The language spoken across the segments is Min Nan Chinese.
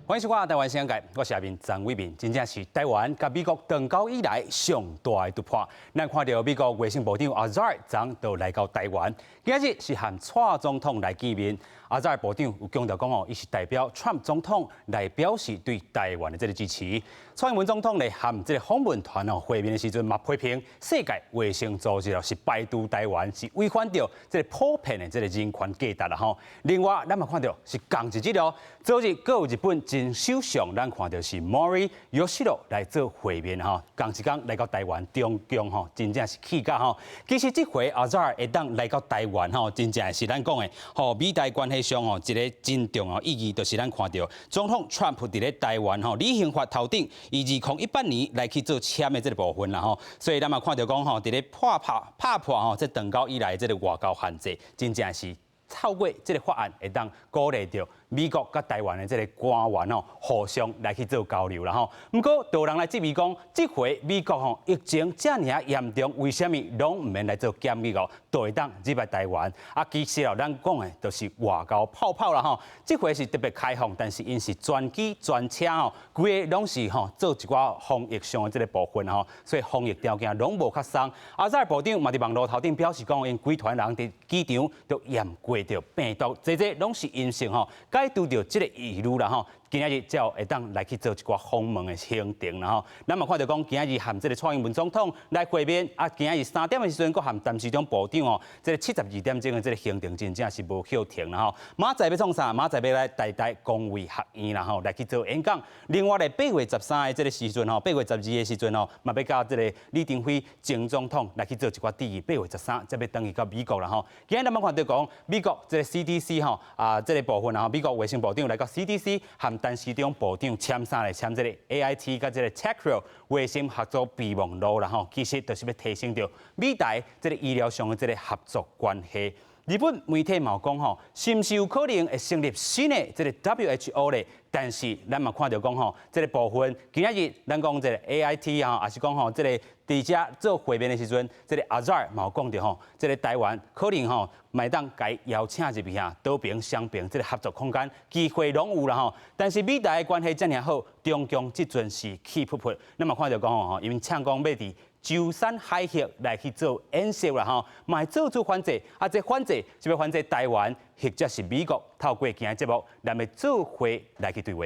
歡迎收看《台灣新世界》，我是阿明張偉民。真正是台灣佮美國斷交以來上大的突破。咱看著美國衛生部長阿扎爾昨就來到台灣，今仔日是和蔡總統來見面。阿扎爾部長有強調講哦，伊是代表川普總統來表示對台灣的這个支持。蔡英文總統咧和這个訪問團哦會面的時陣，嘛批評世界衛生組織哦是排除台灣，是違反著這个普遍的這个人權價值啦吼。另外，咱嘛看著是仝一日哦，昨日閣有日本前首相，咱看著是 Mori Yoshiro 來做會面吼，仝一工來到台灣，中共吼真正是氣甲吼。其實這回阿扎爾會當來到台灣吼，真正是咱講的吼美台關係上吼一个真重要意義，就是咱看著總統川普佇咧台灣吼旅行法頭頂，伊2018年來去做簽的這个部分啦吼，所以咱嘛看著講吼，佇咧破拍拍破吼這斷交以來這个外交限制，真正是透過這个法案會當鼓勵著美國佮台灣的這个官員吼，互相來去做交流啦吼。毋過，就有人來質疑講，這回美國吼疫情遮爾仔嚴重，為啥物攏毋免來做檢疫哦？就會當入來台灣？啊，其實哦，咱講的就是外交泡泡啦吼。這回是特別開放，但是𪜶是專機專車吼，規个攏是吼做一寡防疫上的這个部分吼，所以防疫條件攏無較鬆。阿扎爾部長嘛佇網路頭頂表示講，𪜶規團人佇機場就驗過著病毒，這這攏是陰性吼。解除著這个疑慮啦吼，今仔日才會當來去做一寡訪問的行程啦吼。咱嘛看著講，今仔日和這个蔡英文總統來會面，啊，今仔日3點的時陣，閣和陳時中部長吼，這个72點鐘的這个行程真正是無歇停啦吼。明仔載欲創啥？明仔載欲來台大公衛學院啦吼，來去做演講。另外咧，8月13的這个時陣吼，8月12的時陣吼，嘛欲佮這个李登輝前總統來去做一寡致意。8月13才欲轉去到美國啦吼。今仔咱嘛看著講，美國這个 CDC 吼啊，這个部分吼，美國衛生部長來到 CDC 和陳時中部長簽啥咧？簽這个 AIT 佮這个 TECRO 衛生合作備忘錄啦吼，其實就是欲提升著美台這个醫療上的這个合作關係。日本媒體嘛有講吼，是毋是有可能會成立新的這个 WHO 咧？但是咱嘛看著講吼，這个部分今仔日咱講這个 AIT 啊，抑是講吼這个佇遮做會面的時陣，這个阿扎爾嘛有講著吼，這个台灣可能吼嘛會當共邀請入去啊，多邊雙邊這个合作空間機會攏有啦吼。但是美台的關係遮爾好，中共這陣是氣噗噗。咱嘛看著講吼，𪜶嗆講欲佇舟山海峽來去做演習啦吼，嘛會做出反制，啊，這反制是欲反制台灣，或者是美國。透過今仔節目，咱欲做伙來去對話。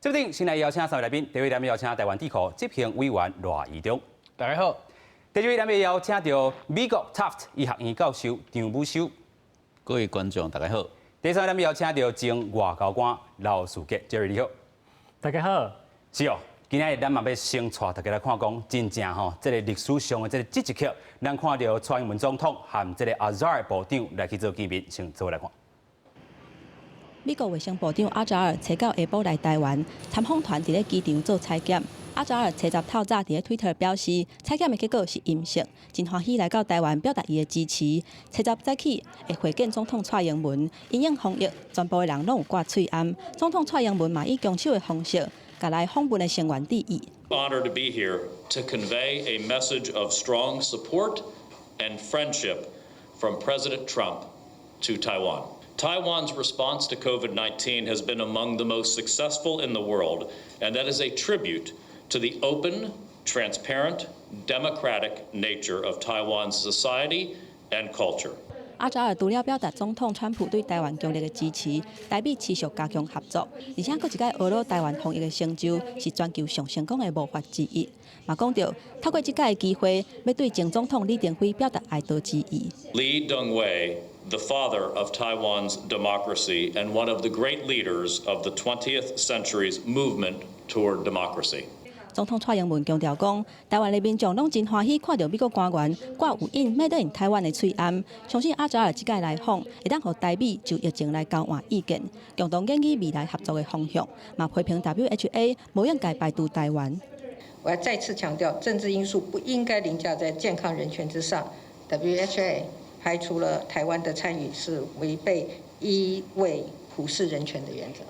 這陣先來邀請三位來賓，第一位咱欲邀請台灣智庫執行委員賴怡忠，大家好。第二位咱欲邀請著美國 Tufts 醫學院教授張武修，各位觀眾大家好。第三位咱欲邀請著前外交官劉士傑，Jerry 你好，大家好。是哦，今仔日咱嘛欲先帶大家來看講，真正吼，這个歷史上的這个這一刻，咱看著蔡英文總統和這个阿扎爾部長來去做見面，先做伙來看。美國衛生部長阿扎爾初九下晡來台灣，參訪團佇咧機場做採檢。阿扎爾初十透早佇咧推特表示，採檢的結果是陰性，真歡喜來到台灣表達伊的支持。初十早起會會見總統蔡英文，因應防疫，全部的人攏有掛喙罨。總統蔡英文嘛以舉手的方式，共來訪問的成員致意。 Honor to be here to convey a message of strong support and friendship from President Trump to Taiwan. Taiwan's response to COVID-19 has been among the most successful in the world, and that is a tribute to the open, transparent, democratic nature of Taiwan's society and culture. 阿扎爾除了表達總統川普對台灣強力的支持，台美持續加強合作，而且閣一擺呵咾台灣防疫的成就是全球上成功的模範之一。嘛講著透過這擺的機會，欲對前總統李登輝表達哀悼之意。 Lee Teng-hui, the father of Taiwan's democracy and one of the great leaders of the 20th century's movement toward democracy. 總統蔡英文強調講，台灣的民眾攏真歡喜看著美國官員掛有印 Made in Taiwan 的喙罨，相信阿扎爾這擺來訪，會當予台美就疫情來交換意見，共同研擬未來合作的方向，嘛批評 WHA 無應該排除台灣。我要再次強調，政治因素不應該凌駕在健康人權之上。WHA 排除了台灣的參與，是違背醫衛普世人權的原則。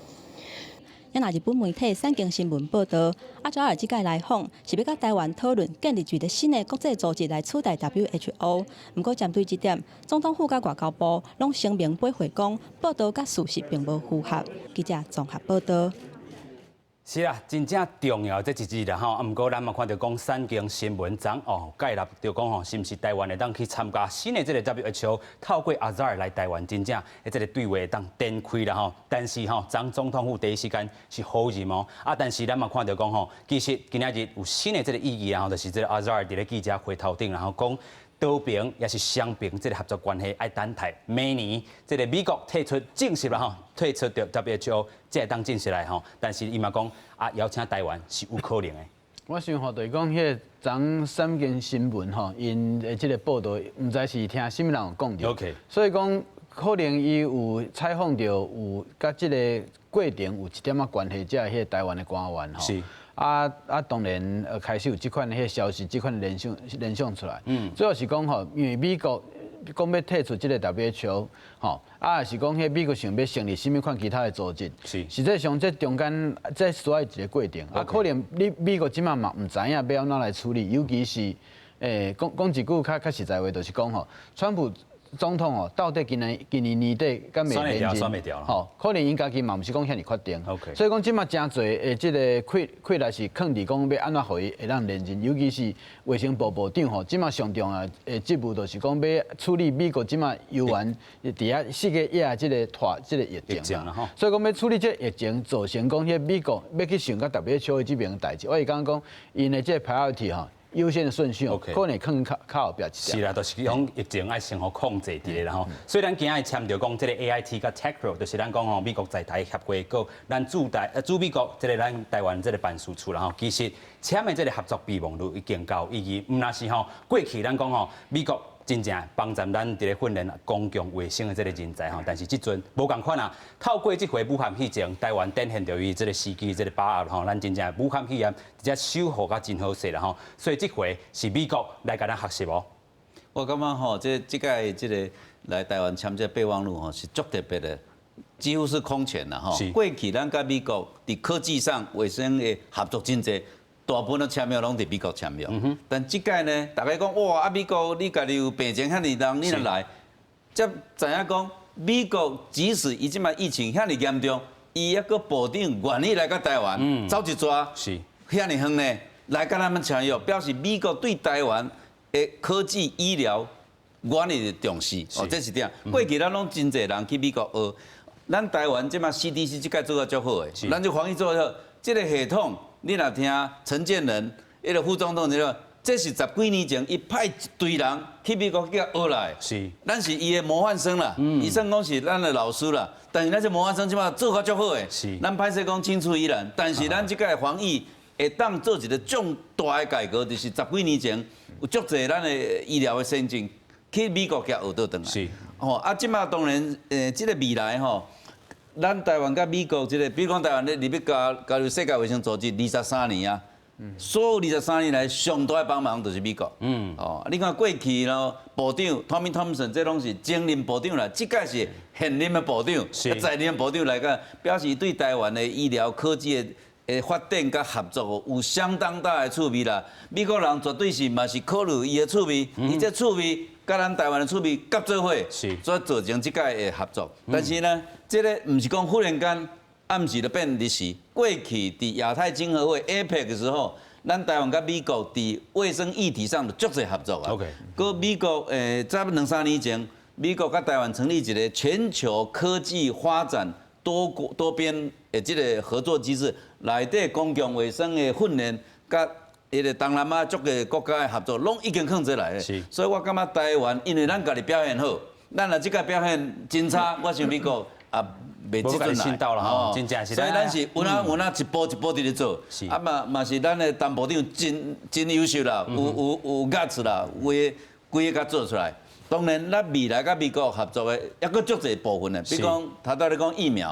也若日本媒體產經新聞報道，阿扎爾這擺來訪是欲佮台灣討論建立一个新的國際組織來取代 WHO。毋過針對這點，總統府佮外交部攏聲明駁回講，報道佮事實並無符合。記者綜合報道。是啊，真正重要這一日啦吼。啊，毋過咱嘛看著講產經新聞昨哦，介入著講吼，是毋是台灣會當去參加新的這个 WHO，透過阿扎爾來台灣，真正的這个對話會當展開啦吼。但是吼，昨總統府第一時間是否認哦。啊，但是咱嘛看著講吼，其實今仔日有新的這个意義啦吼，就是這个阿扎爾佇咧記者會頭頂，然後講多邊也是雙邊這个合作關係愛等待明年這个美國退出正式啦吼，退出著 WHO 才會當正式來吼。但是伊嘛講啊，邀請台灣是有可能的。我想吼，就是講彼个昨產經新聞吼，𪜶的這个報道，毋知是聽啥物人有講著。 所以講可能伊有採訪著有佮這个過程有一點仔關係，才彼个台灣的官員吼。啊，當然開始有這款彼个消息，這款聯想出來。主要是講吼，因為美國講欲退出這个 WHO 吼，啊，是講彼美國想欲成立啥物款其他的組織。實際上這中間這需要一个過程。啊，可能你美國這馬嘛毋知影欲按怎來處理，尤其是講講一句較實在話，就是講吼，川普總統哦，到底今年年底敢會連任？吼，可能𪜶家己嘛毋是講遐爾確定。 所以講這馬誠濟的這个氣力是囥佇講欲按怎予伊會當連任，尤其是衛生部部長吼，這馬上重要的職務就是講欲處理美國這馬猶原佇遐世界野這个拖這个疫情。所以講欲處理這个疫情，造成講彼个美國欲去想佮 WHO 這邊的代誌。我會感覺講，𪜶的這个 priority 吼，優先的順序可能囥較後壁一點。是啦，就是講疫情愛先予控制佇咧啦吼。雖然今仔日簽著講這个 AIT 佮 TECRO，就是咱講吼美國在台協會，佮咱駐美國這个咱台灣這个辦事處啦吼。其實簽的這个合作備忘錄已經夠意義，毋但是吼過去咱講吼美國真正幫助咱佇咧訓練公共衛生的這个人才吼，但是這陣無仝款啊。透過這回武漢肺炎，台灣展現著伊這个時機這个把握吼，咱真正武漢肺炎直接守護甲真好勢啦吼。所以這回是美國來共咱學習哦。我感覺吼，這擺這个來台灣簽這个備忘錄吼，是足特別的，幾乎是空前啦吼。過去咱佮美國佇科技上、衛生的合作真濟。大部分都簽約攏佇美國簽約，但這擺呢，大家講哇，啊美國你家己有病情遐爾重，你若來，才知影講美國即使伊這擺疫情遐爾嚴重，伊猶閣部長願意來到台灣，走一逝，遐爾遠呢，來佮咱們簽約，表示美國對台灣的科技醫療願意重視，哦，這是點。過去咱攏真濟人去美國學，咱台灣這擺 CDC 這擺做得足好的，咱這防疫做得好，這个系統。你若聽陳建仁，彼个副總統這個，這是十幾年前，伊派一堆人去美國去學來。咱是伊的模範生啦，伊算講是咱的老師啦。但是咱這模範生這擺做甲足好的。咱歹勢講青出於藍，但是咱這擺防疫會當做一个重大的改革，就是十幾年前有足濟咱的醫療的先進去美國共學倒轉來。吼，啊，這擺當然，這个未來吼。咱台灣佮美國這个，比如講台灣咧入去加入世界衛生組織23年啊，所有二十三年來上大的幫忙就是美國。哦，你看過去咯，部長 Tommy Thompson 這攏是前任部長啦，這擺是現任的部長，在任部長來講，表示對台灣的醫療科技的發展佮合作有相當大的趣味啦。美國人絕對是嘛是考慮伊的趣味，伊這趣味佮咱台灣的趣味夾做伙，所以造成這擺的合作。但是呢，這个毋是講忽然間暗時就變歷史。過去佇亞太經合會 APEC 的時候，咱台灣佮美國佇衛生議題上就足濟合作啊。閣美國在兩三年前，美國佮台灣成立一个全球科技發展多國多邊的這个合作機制，內底公共衛生的訓練佮彼个東南亞足个國家的合作，攏已經放這來的。所以我感覺台灣，因為咱家己表現好，咱若這擺表現真差，我想美國也袂這陣來。吼，真正是。所以咱是穩仔穩仔一步一步佇咧做。啊嘛嘛是咱的陳部長真優秀啦，有 guts 啦，有的規个共做出來。當然，咱未來佮美國合作的猶閣足濟部分的，比如講，頭拄咧講疫苗，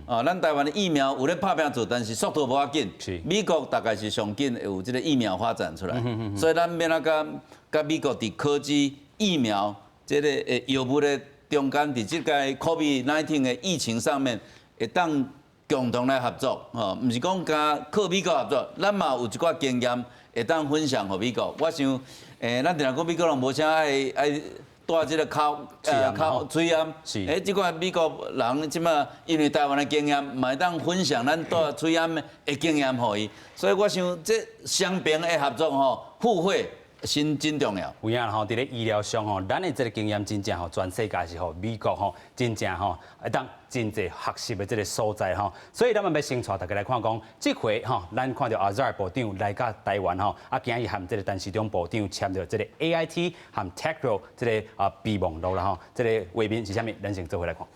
啊，咱台灣的疫苗有咧拍拚做，但是速度無遐緊。美國大概是上緊有這个疫苗發展出來，所以咱欲按怎佮美國佇科技疫苗這个藥物的中間，佇這个 COVID-19 的疫情上面，會當共同來合作，吼，毋是講敢靠美國合作，咱嘛有一寡經驗會當分享予美國。我想，咱定定講美國人無啥愛愛帶這個口口喙罨，這款美國人這馬因為台灣的經驗，嘛會當分享咱帶喙罨的經驗予伊，所以我想這雙邊的合作吼，互惠真真重要。有影吼，佇咧醫療上吼，咱的這個經驗真正吼，全世界是予美國吼，真正吼會當真濟學習的這個所在吼。所以咱們欲先帶大家來看講，這回吼，咱看著阿扎爾部長來到台灣吼，啊，今日和這個陳時中部長簽著這個 AIT 和 Teckro 這個啊備忘錄啦吼，這個畫面是啥物？咱先做伙來看。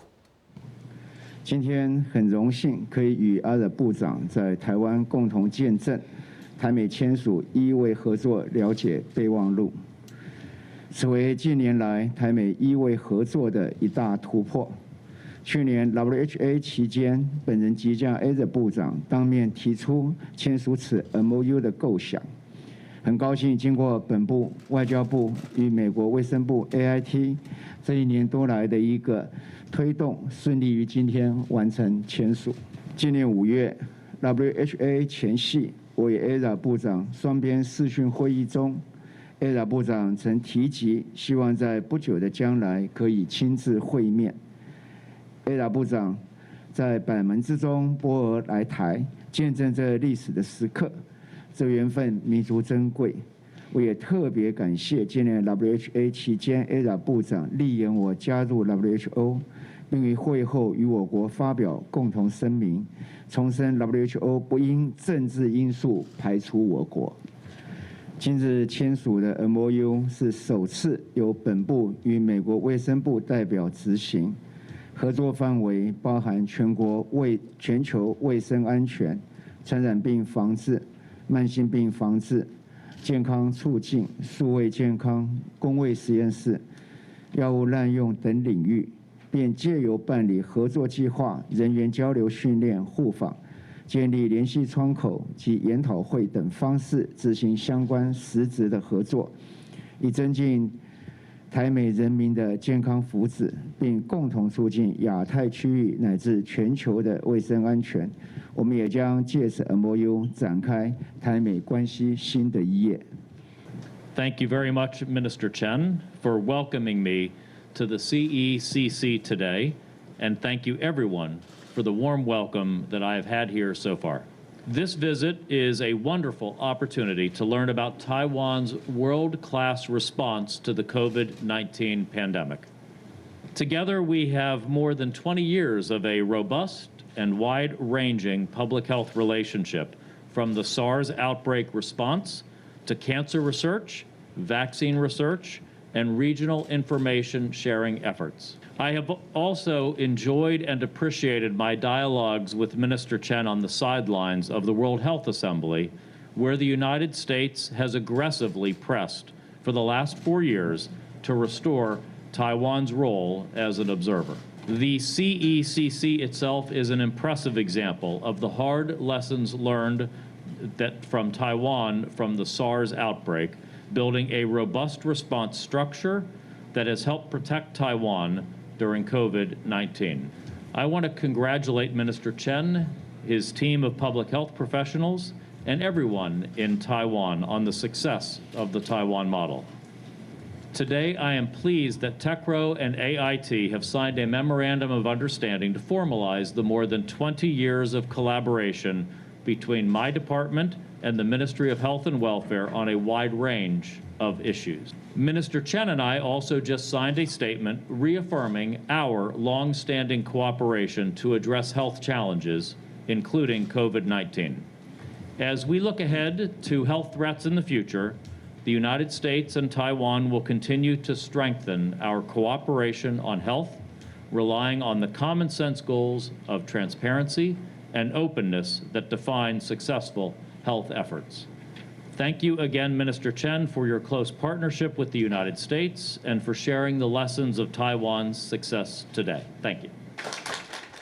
今天很榮幸可以與阿爾部長在台灣共同見證台美簽署醫衛合作了解備忘錄，此為近年來台美醫衛合作的一大突破。去年 WHA 期間，本人即向阿爾部長當面提出簽署此 MOU 的構想。很高興經過本部外交部與美國衛生部 AIT 這一年多來的一個推動，順利於今天完成簽署。今年5月 WHA 前夕，我與 AZA 部長雙邊視訊會議中，AZA 部長曾提及希望在不久的將來可以親自會面。AZA 部長在百忙之中撥額來台，見證這歷史的時刻，這緣分彌足珍貴。我也特別感謝今年 WHA 期間 AZA 部長力援我加入 WHO，並於會後與我國發表共同聲明，重申 WHO 不因政治因素排除我國。今日簽署的 MOU 是首次由本部與美國衛生部代表執行，合作範圍包含全球衛生安全、傳染病防治、慢性病防治、健康促進、數位健康、公衛實驗室、藥物濫用等領域。並藉由辦理合作計劃、人員交流訓練、互訪、建立聯繫窗口及研討會等方式，執行相關實質的合作，以增進台美人民的健康福祉，並共同促進亞太區域乃至全球的衛生安全。我們也將借此 MOU 展開台美關係新的一頁。 Thank you very much, Minister Chen, for welcoming me to the CECC today, and thank you, everyone, for the warm welcome that I have had here so far. This visit is a wonderful opportunity to learn about Taiwan's world-class response to the COVID-19 pandemic. Together, we have more than 20 years of a robust and wide-ranging public health relationship, from the SARS outbreak response to cancer research, vaccine research, and regional information sharing efforts. I have also enjoyed and appreciated my dialogues with Minister Chen on the sidelines of the World Health Assembly, where the United States has aggressively pressed for the last 4 years to restore Taiwan's role as an observer. The CECC itself is an impressive example of the hard lessons learned that from Taiwan from the SARS outbreak, building a robust response structure that has helped protect Taiwan during COVID-19. I want to congratulate Minister Chen, his team of public health professionals, and everyone in Taiwan on the success of the Taiwan model. Today, I am pleased that TECRO and AIT have signed a memorandum of understanding to formalize the more than 20 years of collaboration between my department and the Ministry of Health and Welfare on a wide range of issues. Minister Chen and I also just signed a statement reaffirming our long-standing cooperation to address health challenges, including COVID-19. As we look ahead to health threats in the future, the United States and Taiwan will continue to strengthen our cooperation on health, relying on the common sense goals of transparency and openness that define successful health efforts. Thank you again, Minister Chen, for your close partnership with the United States and for sharing the lessons of Taiwan's success today. Thank you.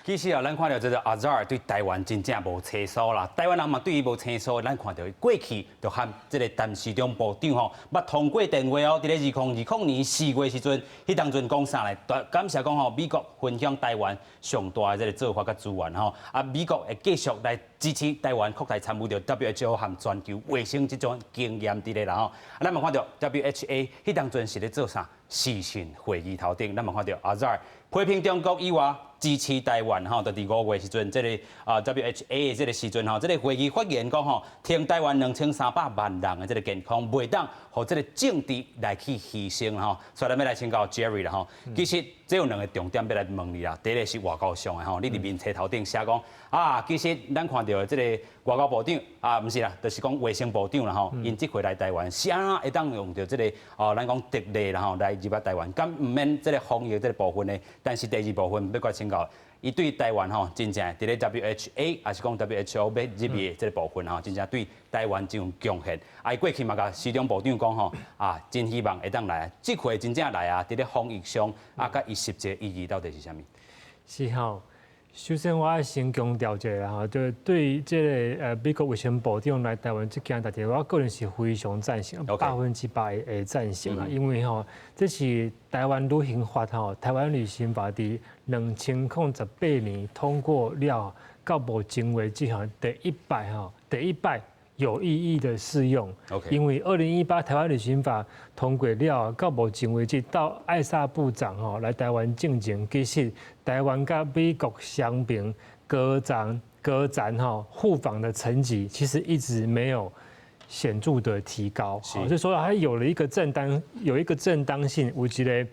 其實啊，咱看著這個阿扎爾對台灣真正無生疏啦。台灣人嘛對伊無生疏，咱看著過去就和這個陳時中部長吼，捌通過電話哦，佇咧2020年4月時陣，彼當陣講啥咧？感謝講吼，美國分享台灣上大的這個做法佮資源吼，啊，美國會繼續來支持台灣擴大參與著 WHO 和全球衛生這種經驗佇咧啦吼。啊，咱嘛看著 WHA 彼當陣是咧做啥？視訊會議頭頂，咱嘛看著阿扎爾批評中國以外，支持台灣吼，就佇5月時陣，這個啊 WHA 的這個時陣吼，這個會議發言講吼，挺台灣2300萬人的這個健康，袂當予這個政治來去犧牲吼。所以咱欲來請教 Jerry 啦吼，其實這有兩個重點欲來問你啦。第一個是外交上的吼，你佇面冊頭頂寫講啊，其實咱看著這個外交部長啊，毋是啦，就是講衛生部長啦吼，𪜶這回來台灣是按怎會當用著這個哦，咱講特例啦吼來入來台灣，敢毋免這個防疫這個部分呢？但是第二部分欲閣請教，伊對台灣吼，真正佇咧 WHA，抑是講 WHO 欲入去的這個部分吼，真正對台灣真有貢獻。啊，伊過去嘛共時中部長講吼，啊，真希望會當來，這回真正來啊，佇咧防疫上啊，佮伊實際意義到底是啥物？是吼，首先我愛先強調一下吼，就對這個美國衛生部長來台灣這件代誌，我個人是非常贊成，100%的贊成啊，因為吼，這是台灣旅行法吼，台灣旅行法佇2018年通過了，到目前為止吼，第一擺吼，第一擺有意義的適用。因為2018台灣旅行法通過了，到目前為止，到艾薩部長吼來台灣進前，其實台灣佮美國雙邊高層高層吼互訪的層級，其實一直沒有顯著的提高。就說它有了一個正當，有一個正當性，有一個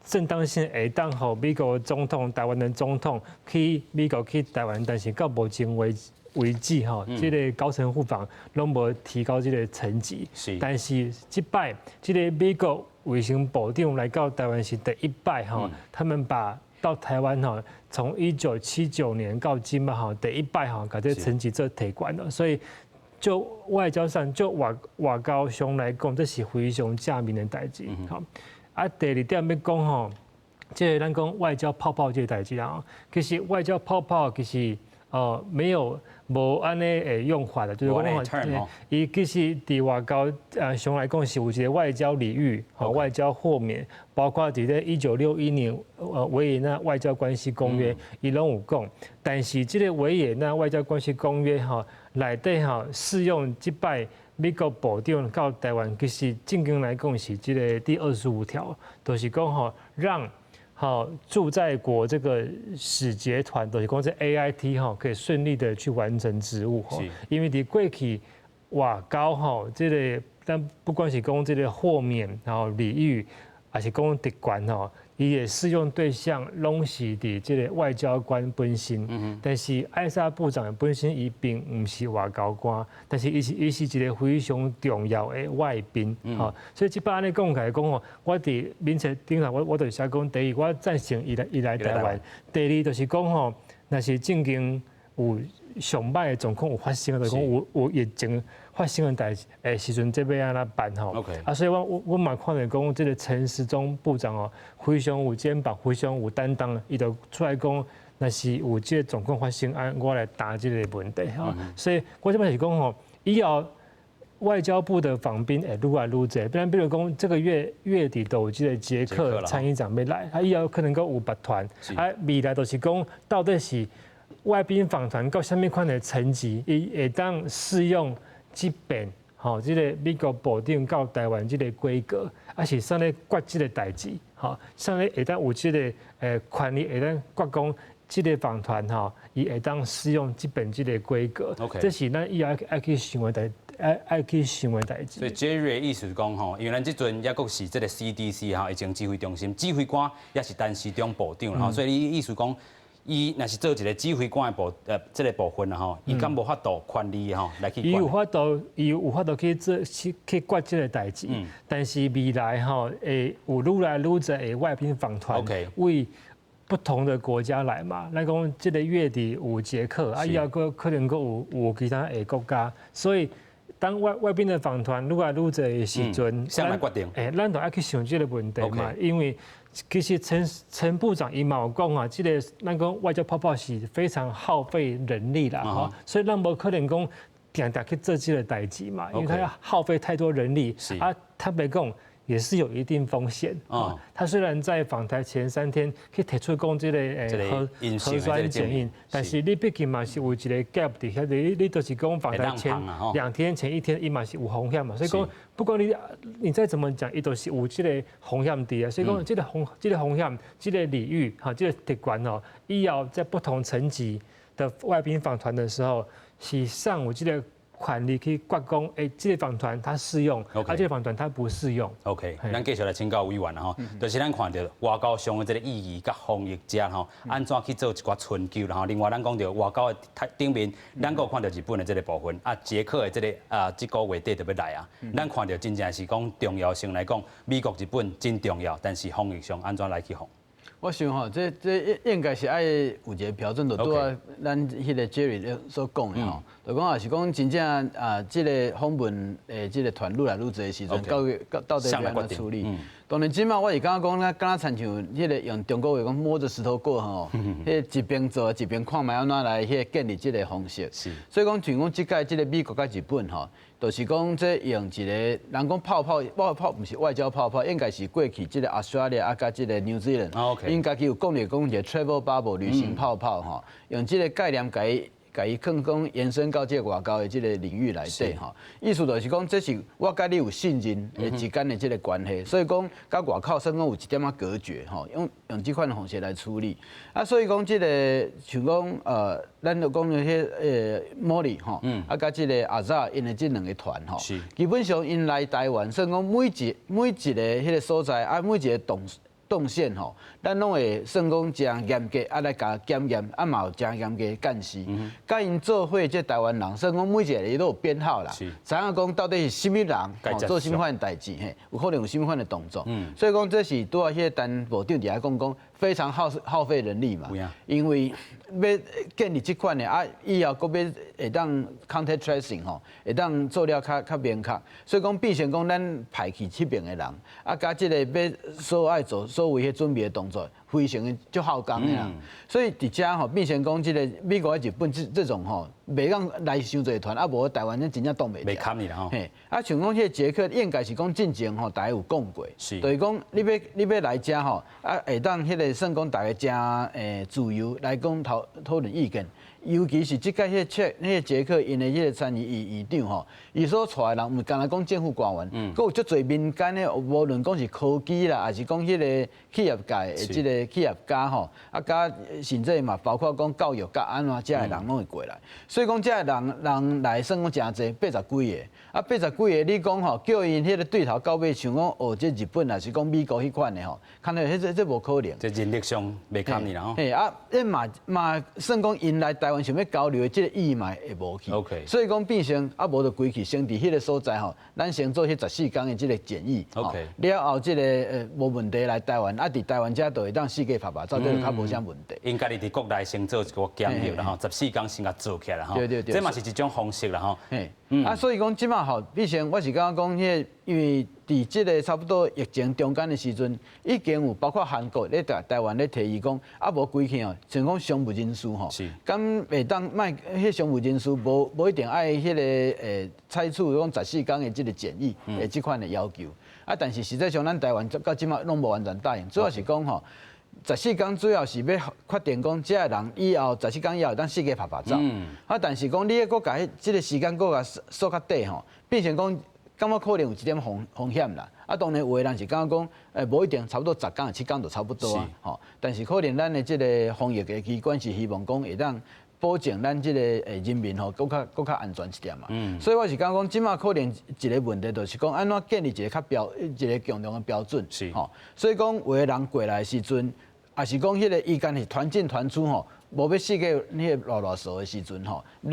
正當性會當予美國總統、台灣的總統去美國去台灣，但是到目前為止吼，這個高層互訪攏無提高這個層級。但是這擺這個美國衛生部長來到台灣是第一擺吼，他們把到台灣吼，從1979年到今嘛吼，第一擺吼，共這個層級做提懸了，所以就外交上，就外交上來講，這是非常正面的代誌。好，啊，第二點欲講吼，這個咱講外交泡泡這個代誌啊，其實外交泡泡其實哦沒有無按呢的用法的，就是講，伊其實佇外交上來講是有一個外交禮遇和外交豁免，包括佇咧1961年維也納外交關係公約，伊攏有講。但是這個維也納外交關係公約吼內底吼適用這擺美國部長到台灣，其實正經來講是這個第25條，就是講吼讓好駐在國這個使節團，就是講這 AIT 吼可以順利的去完成職務吼，因為佇過去外交吼這個，但不管是講這個豁免，然後禮遇，抑是講特權吼，伊的適用對象攏是佇這個外交官本身。但是艾莎部長本身伊並毋是外交官，但是伊是一個非常重要的外賓。吼，所以這擺按呢講起來講吼，我佇面冊頂頭，我就寫講，第一我贊成伊來台灣，第二就是講吼，若是正經有上歹的狀況有發生，就是講有疫情發生的代誌，的時陣，這欲按怎辦吼？啊，所以我嘛看著講，這個陳時中部長哦，非常有肩膀，非常有擔當，伊就出來講，若是有這個狀況發生，啊，我來擔這個問題吼。所以我這擺是講吼，以後外交部的訪賓會愈來愈濟，比如講這個月月底都有這個捷克參議長欲來，啊，以後可能閣有別團，啊，未來就是講到底是外賓訪團到啥物款的層級，伊會當適用這遍吼，這個美國部長到台灣這個規格，抑是啥咧決這個代誌，吼，啥咧會當有這個權力會當決講這個訪團吼，伊會當適用這遍這個規格。這是咱以後愛去想的代，愛去想的代誌。所以 Jerry 的意思是講吼，因為咱這陣猶閣是這個 CDC 吼疫情指揮中心指揮官，也是陳時中部長吼，所以你意思講，伊若是做一個指揮官的這個部分啦吼，伊敢無法度權力吼來去管？伊有法度，伊有法度去做去決這個代誌。但是未來吼會有愈來愈濟的外賓訪團，為不同的國家來嘛。咱講這個月底有捷克，啊，以後閣可能閣有其他的國家，所以當外賓的訪團愈來愈濟的時陣，誰來決定？咱就愛去想這個問題嘛，因為其實陳部長伊嘛有講啊，這個咱講外交泡泡是非常耗費人力啦，吼，所以咱無可能講定定去做這個代誌嘛，因為他要耗費太多人力，啊，坦白講也是有一定風險啊。他雖然在訪台前3天去提出講這個核酸檢驗，但是你畢竟嘛是有一個 gap 佇遐，你就是講訪台前2天前一天，伊嘛是有風險嘛，所以講不管你再怎麼講，伊都是有這個風險佇啊。所以講這個風險、這個禮遇哈、這個特權哦，以後在不同層級的外賓訪團的時候，是上有這個權利去決講，這個訪團它適用，啊，這個訪團它不適用。 OK，咱繼續來請教委員啦吼，就是咱看到外交上的這個意義佮防疫者吼，按怎去做一寡春秋啦吼。另外，咱講著外交的頂面，咱閣有看著日本的這個部分，啊，捷克的這個啊，這個月底就欲來啊。咱看著真正是講重要性來講，美國、日本真重要，但是防疫上按怎來去防？我想吼，這應該是愛有一個標準，就拄仔咱彼個 Jerry 所講的吼，就講也是講真正啊，這個訪問的這個團愈來愈濟的時陣，到底欲按怎處理？當然，這馬我是感覺講，咱敢若親像彼個用中國話講摸著石頭過河吼，彼個一邊做一邊看覓按怎來彼個建立這個方式。所以講，像講這屆這個美國佮日本吼，就是講這用一個人講泡泡，泡泡毋是外交泡泡，應該是過去這個 Australia 啊，佮這個 New Zealand，𪜶家己有講咧講一個 travel bubble 旅行泡泡吼，用這個概念共伊囥講延伸到這個外交的這個領域內底吼，意思就是講，這是我佮你有信任的之間的這個關係，所以講佮外口算講有一點仔隔絕吼，用這款方式來處理。啊，所以講這個像講咱就講彼莫里吼，啊，佮這個阿扎𪜶的這兩個團吼，基本上𪜶來台灣，算講每一個彼個所在啊，每一個動線吼，咱攏會算講誠嚴格啊來共檢驗，啊嘛有誠嚴格的監視。佮𪜶做伙這台灣人，算講每一個伊都有編號啦，知影講到底是啥物人做啥物款的代誌，嘿，有可能有啥物款的動作。所以講這是拄仔彼個陳部長佇遐講講，非常耗費人力嘛，因為欲建立這款的啊，以後閣欲會當 contact tracing 吼，會當做了較明確。所以講變成講咱派去這邊的人，啊，佮這個欲所愛做所謂彼準備的動作，非常的足耗工的啦。所以佇遮吼變成講這個美國、日本這種吼，袂當來傷濟團，啊無台灣咱真正擋袂牢。袂堪你啦吼。嘿，啊像講彼個捷克應該是講進前吼，大家有講過，就是講你欲來遮吼，啊會當彼個算講大家誠自由來講討論意見。尤其是這屆彼個捷彼個捷克𪜶的彼個參議院議長吼，伊所帶的人毋干焦講政府官員，閣有足濟民間的，無論講是科技啦，抑是講彼個企業界的這個企業家吼，啊，佮甚至嘛包括講教育佮按怎遮的人攏會過來。所以講遮的人來算講誠濟，八十幾個，啊八十幾個你講吼，叫𪜶彼個對頭到尾像講哦，這日本抑是講美國彼款的吼，看來這無可能。這人力上袂堪你啦吼。嘿啊，這嘛算講𪜶來台灣想欲交流的這個意嘛會無去。 所以講變成啊，無就規氣先佇彼個所在吼，咱先做彼14天的這個檢疫。 了後這個無問題來台灣，啊佇台灣遮就會當四界趴趴走，這就較無啥問題。𪜶家己佇國內先做一個檢疫啦吼，十四天先共做起來啦吼。對對對。這嘛是一種方式啦吼。嘿，啊，所以講這馬吼，變成我是感覺講，彼個因為佇這個差不多疫情中間的時陣，已經有包括韓國咧台灣咧提議講，啊無規氣哦，像講商務人士吼，敢會當莫彼商務人士無一定愛彼個採取講十四天的這個檢疫的這款的要求。啊，但是實際上咱台灣到這馬攏無完全答應，主要是講吼，十四天主要是欲確定講，這个人以後十四天以後會當四界趴趴走。啊，但是講你閣共這個時間閣共縮較短吼，變成講感覺可能有一點風險啦。啊，當然有的人是感覺講，無一定差不多10天7天就差不多啊。吼，但是可能咱的這個防疫的機關是希望講會當保證咱這個人民吼，閣較安全一點嘛。所以我是感覺講，這馬可能一個問題就是講，按怎建立一個共同的標準。吼，所以講有的人過來的時陣，抑是講彼個伊敢是團進團出吼，無欲四界彼個囉囉嗦的時陣吼，你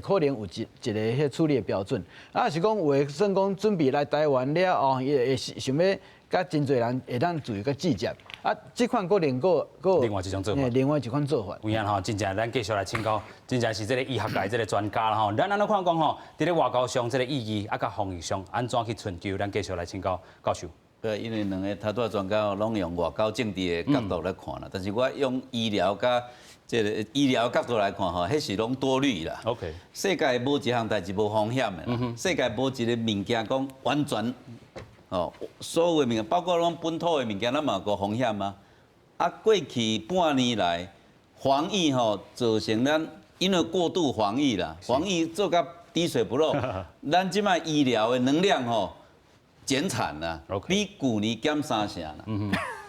可能有一個彼個處理的標準。啊，是講有的算講準備來台灣了後，伊會想欲佮真濟人會當自由佮接觸。啊，這款閣另閣閣另外一種做法，另外一款做法。有影吼，真正咱繼續來請教，真正是這個醫學界這個專家啦吼。咱按怎看講吼，佇咧外交上這個意義，啊，佮防疫上按怎去尋求，咱繼續來請教教授。對，因為兩个頭拄仔專家攏用外交政治的角度來看啦，但是我用醫療佮這个醫療角度來看吼，彼是攏多慮啦。 世界無一項代誌無風險的啦，世界無一个物件講完全哦，所有的物件，包括咱本土的物件，咱嘛有個風險啊。啊，過去半年來防疫吼，造成咱因為過度防疫啦，防疫做甲滴水不漏，咱這擺醫療的能量吼減產啦，比舊年減三成啦。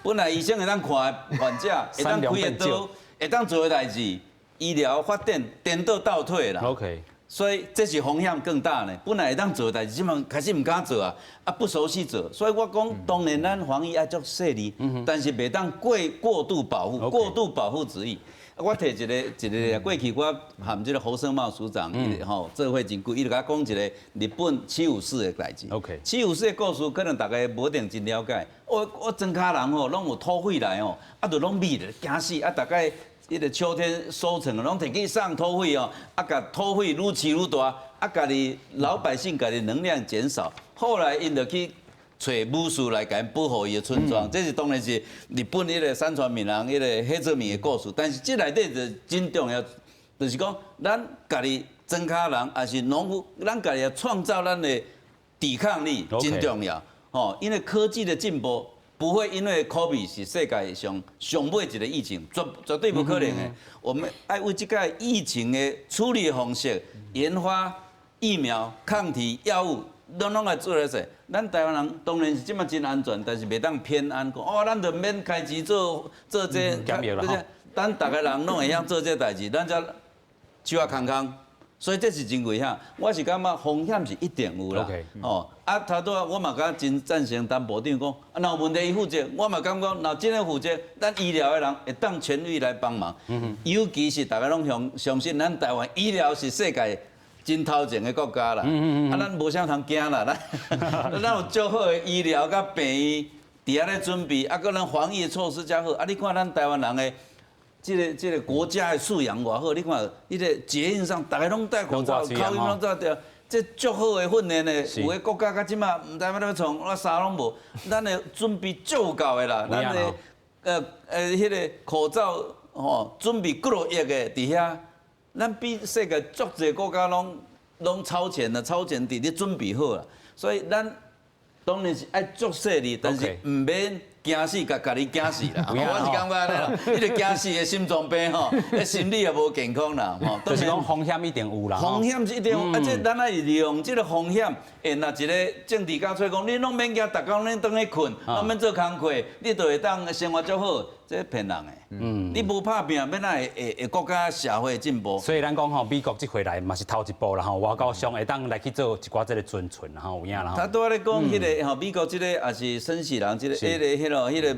本來醫生會當看的患者，會當開的刀，會當做的代誌，醫療發展顛倒倒退啦。 所以這是風險更大呢。本來會當做的代誌，這擺開始毋敢做啊，啊不熟悉做。所以我講，當然咱防疫愛足細膩，但是袂當過度保護，過度保護主義。我提一个一个，過去我和這个侯勝茂署長，伊吼做伙真久，伊就共我講一個日本七武士的代誌。 七武士的故事可能大家無一定真了解。我莊跤人吼，攏有土匪來吼，啊就攏秘咧，驚死啊！大概彼个秋天收成，攏提去送土匪哦，啊，共土匪愈飼愈大，啊，家己老百姓家己能量減少，後來𪜶就去揣武士來共𪜶保護伊的村莊，這是當然是日本彼个山傳敏郎彼个火做面的故事。但是這內底就真重要，就是講咱家己莊跤人，抑是農夫，咱家己創造咱的抵抗力真重要。吼，因為科技的進步不會因為 COVID 是世界上上尾一個疫情，絕對不可能的。我們愛為這個疫情的處理方式，研發疫苗、抗體、藥物。攏攏愛做咧勢，咱台灣人當然是這擺真安全，但是袂當偏安講哦，咱就免開錢做做這個，等逐个人攏會曉做這代誌，咱才手仔空空，所以這是真危險。我是感覺風險是一定有啦。哦，啊，頭拄仔我嘛敢真贊成陳部長講，啊，若有問題伊負責，我嘛感覺若真的負責，咱醫療的人會當全力來幫忙。尤其是大家攏相信咱台灣醫療是世界真頭前的國家啦，啊，咱無啥通驚啦，咱有足好的醫療佮病院佇遐咧準備，啊，閣咱防疫的措施遮好，啊，你看咱台灣人的這個國家的素養偌好，你看彼個捷運上，逐个攏戴口罩，口音攏戴著，這足好的訓練的，有的國家到這擺毋知欲按怎創，我衫攏無，咱的準備足有夠的啦，咱的彼个口罩吼準備幾落億的佇遐。咱比世界足濟國家攏超前啦，超前佇咧準備好啦，所以咱當然是愛足細膩，但是毋免驚死，共家己驚死啦。我是感覺按呢啦，彼个驚死的心臟病吼，彼心理也無健康啦。吼，就是講風險一定有啦。風險是一定有，啊，這咱愛利用這个風險。欸，若一个政治家出來講，你攏免驚，逐工恁轉去睏，攏免做工課，你就會當生活足好，這騙人的。你無拍拚，欲按怎會國家社會進步？所以咱講吼，美國這回來嘛是頭一步啦吼，外交上會當來去做一寡這个遵循啦吼，有影啦。他拄仔咧講彼个吼，美國這个也是森喜朗這个，彼个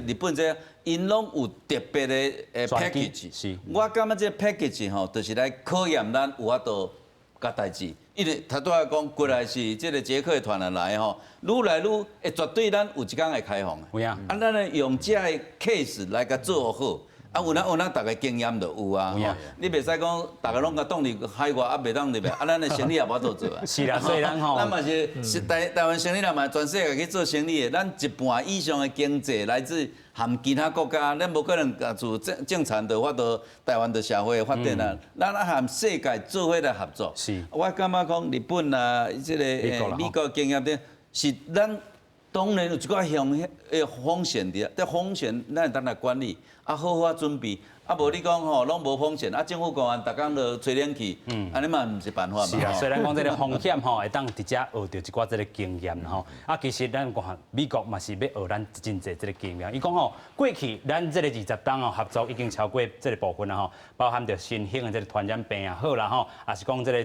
日本這个，𪜶攏有特別的 package。我感覺這个 package 吼，就是來考驗咱有法度共代誌。因為頭拄仔講過來是這个捷克團來吼，愈來愈會絕對咱有一工會開放的。有影。啊，咱來用這个 case 來共做好。啊，有哪有哪，逐个經驗就有啊。你袂使講，逐个攏共擋佇海外，啊，袂當入來，啊，咱的生意也無法度做啊。是啦，所以咱吼，咱嘛是台灣生意人嘛，全世界去做生意的。咱一半以上的經濟來自含其他國家，咱無可能自正常就法度台灣的社會發展啊。咱愛和世界做伙來合作。我感覺講日本啊，這个美國經驗的，是咱當然有一寡風風險佇啊，這風險咱會當來管理，啊好好啊準備，啊無你講吼攏無風險，啊政府官員逐工就吹冷氣，按呢嘛毋是辦法嘛。是啊，所以咱講這个風險吼，會當佇遮學著一寡這个經驗吼。啊，其實咱看美國嘛是欲學咱真濟這个經驗。伊講吼，過去咱這个20冬哦合作已經超過這个部分啦吼，包含著新興的這个傳染病也好啦吼，也是講這个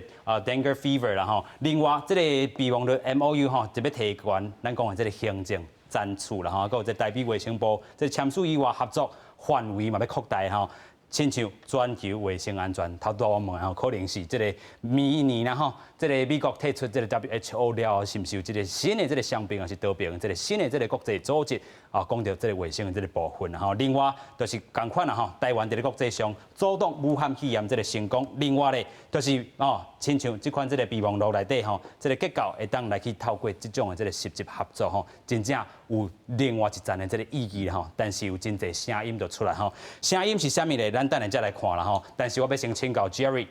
dengue fever 啦吼。另外，這个備忘錄 MOU 吼，就欲提懸咱講的這个行政專處啦吼，閣有這台北衛生部這個簽署以外合作範圍嘛欲擴大吼。親像全球衛生安全，頭拄我問吼，可能是這個明年啦吼，這個美國退出這個 WHO 了後，是毋是有這個新的這個雙邊，還是多邊這個新的這個國際組織啊？講著這個衛生的這個部分吼。另外就是仝款啦吼，台灣佇咧國際上阻擋武漢肺炎這個成功。另外咧，就是哦，親像這款這個備忘錄內底吼，這個結構會當來去透過這種的這個實質合作吼，真正有另外一層的這個意義吼。但是有真濟聲音就出來吼，聲音是啥物咧？咱等下再來看啦吼。但是我欲先請教 Jerry，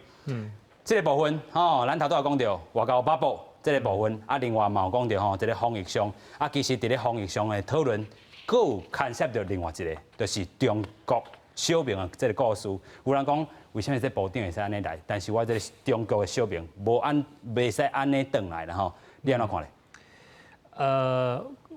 這個部分吼，咱頭拄仔講著外交部這個部分，啊，另外嘛有講著吼，這個防疫上，啊，其實佇咧防疫上的討論，閣有牽涉著另外一個，就是中國小明的這個故事。有人講，為啥物這部長會使按呢來？但是我這個中國的小明無按，袂使按呢轉來啦吼。你按怎看咧？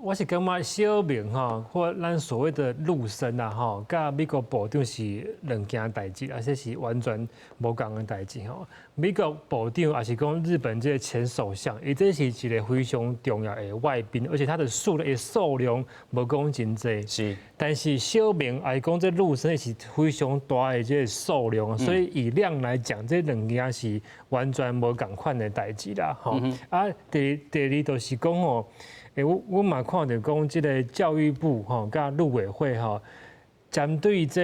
我是感覺小明吼，或咱所謂的陸生啊吼，佮美國部長是兩件代誌，而且是完全無仝的代誌吼。美國部長抑是講日本這個前首相，伊這是一個非常重要的外賓，而且他的數量無講真濟。但是小明抑是講這陸生是非常大的這個數量，所以以量來講，這兩件是完全無仝款的代誌啦。吼。啊，第二就是講吼。欸，我嘛看著講，這個教育部吼，佮陸委會吼，針對這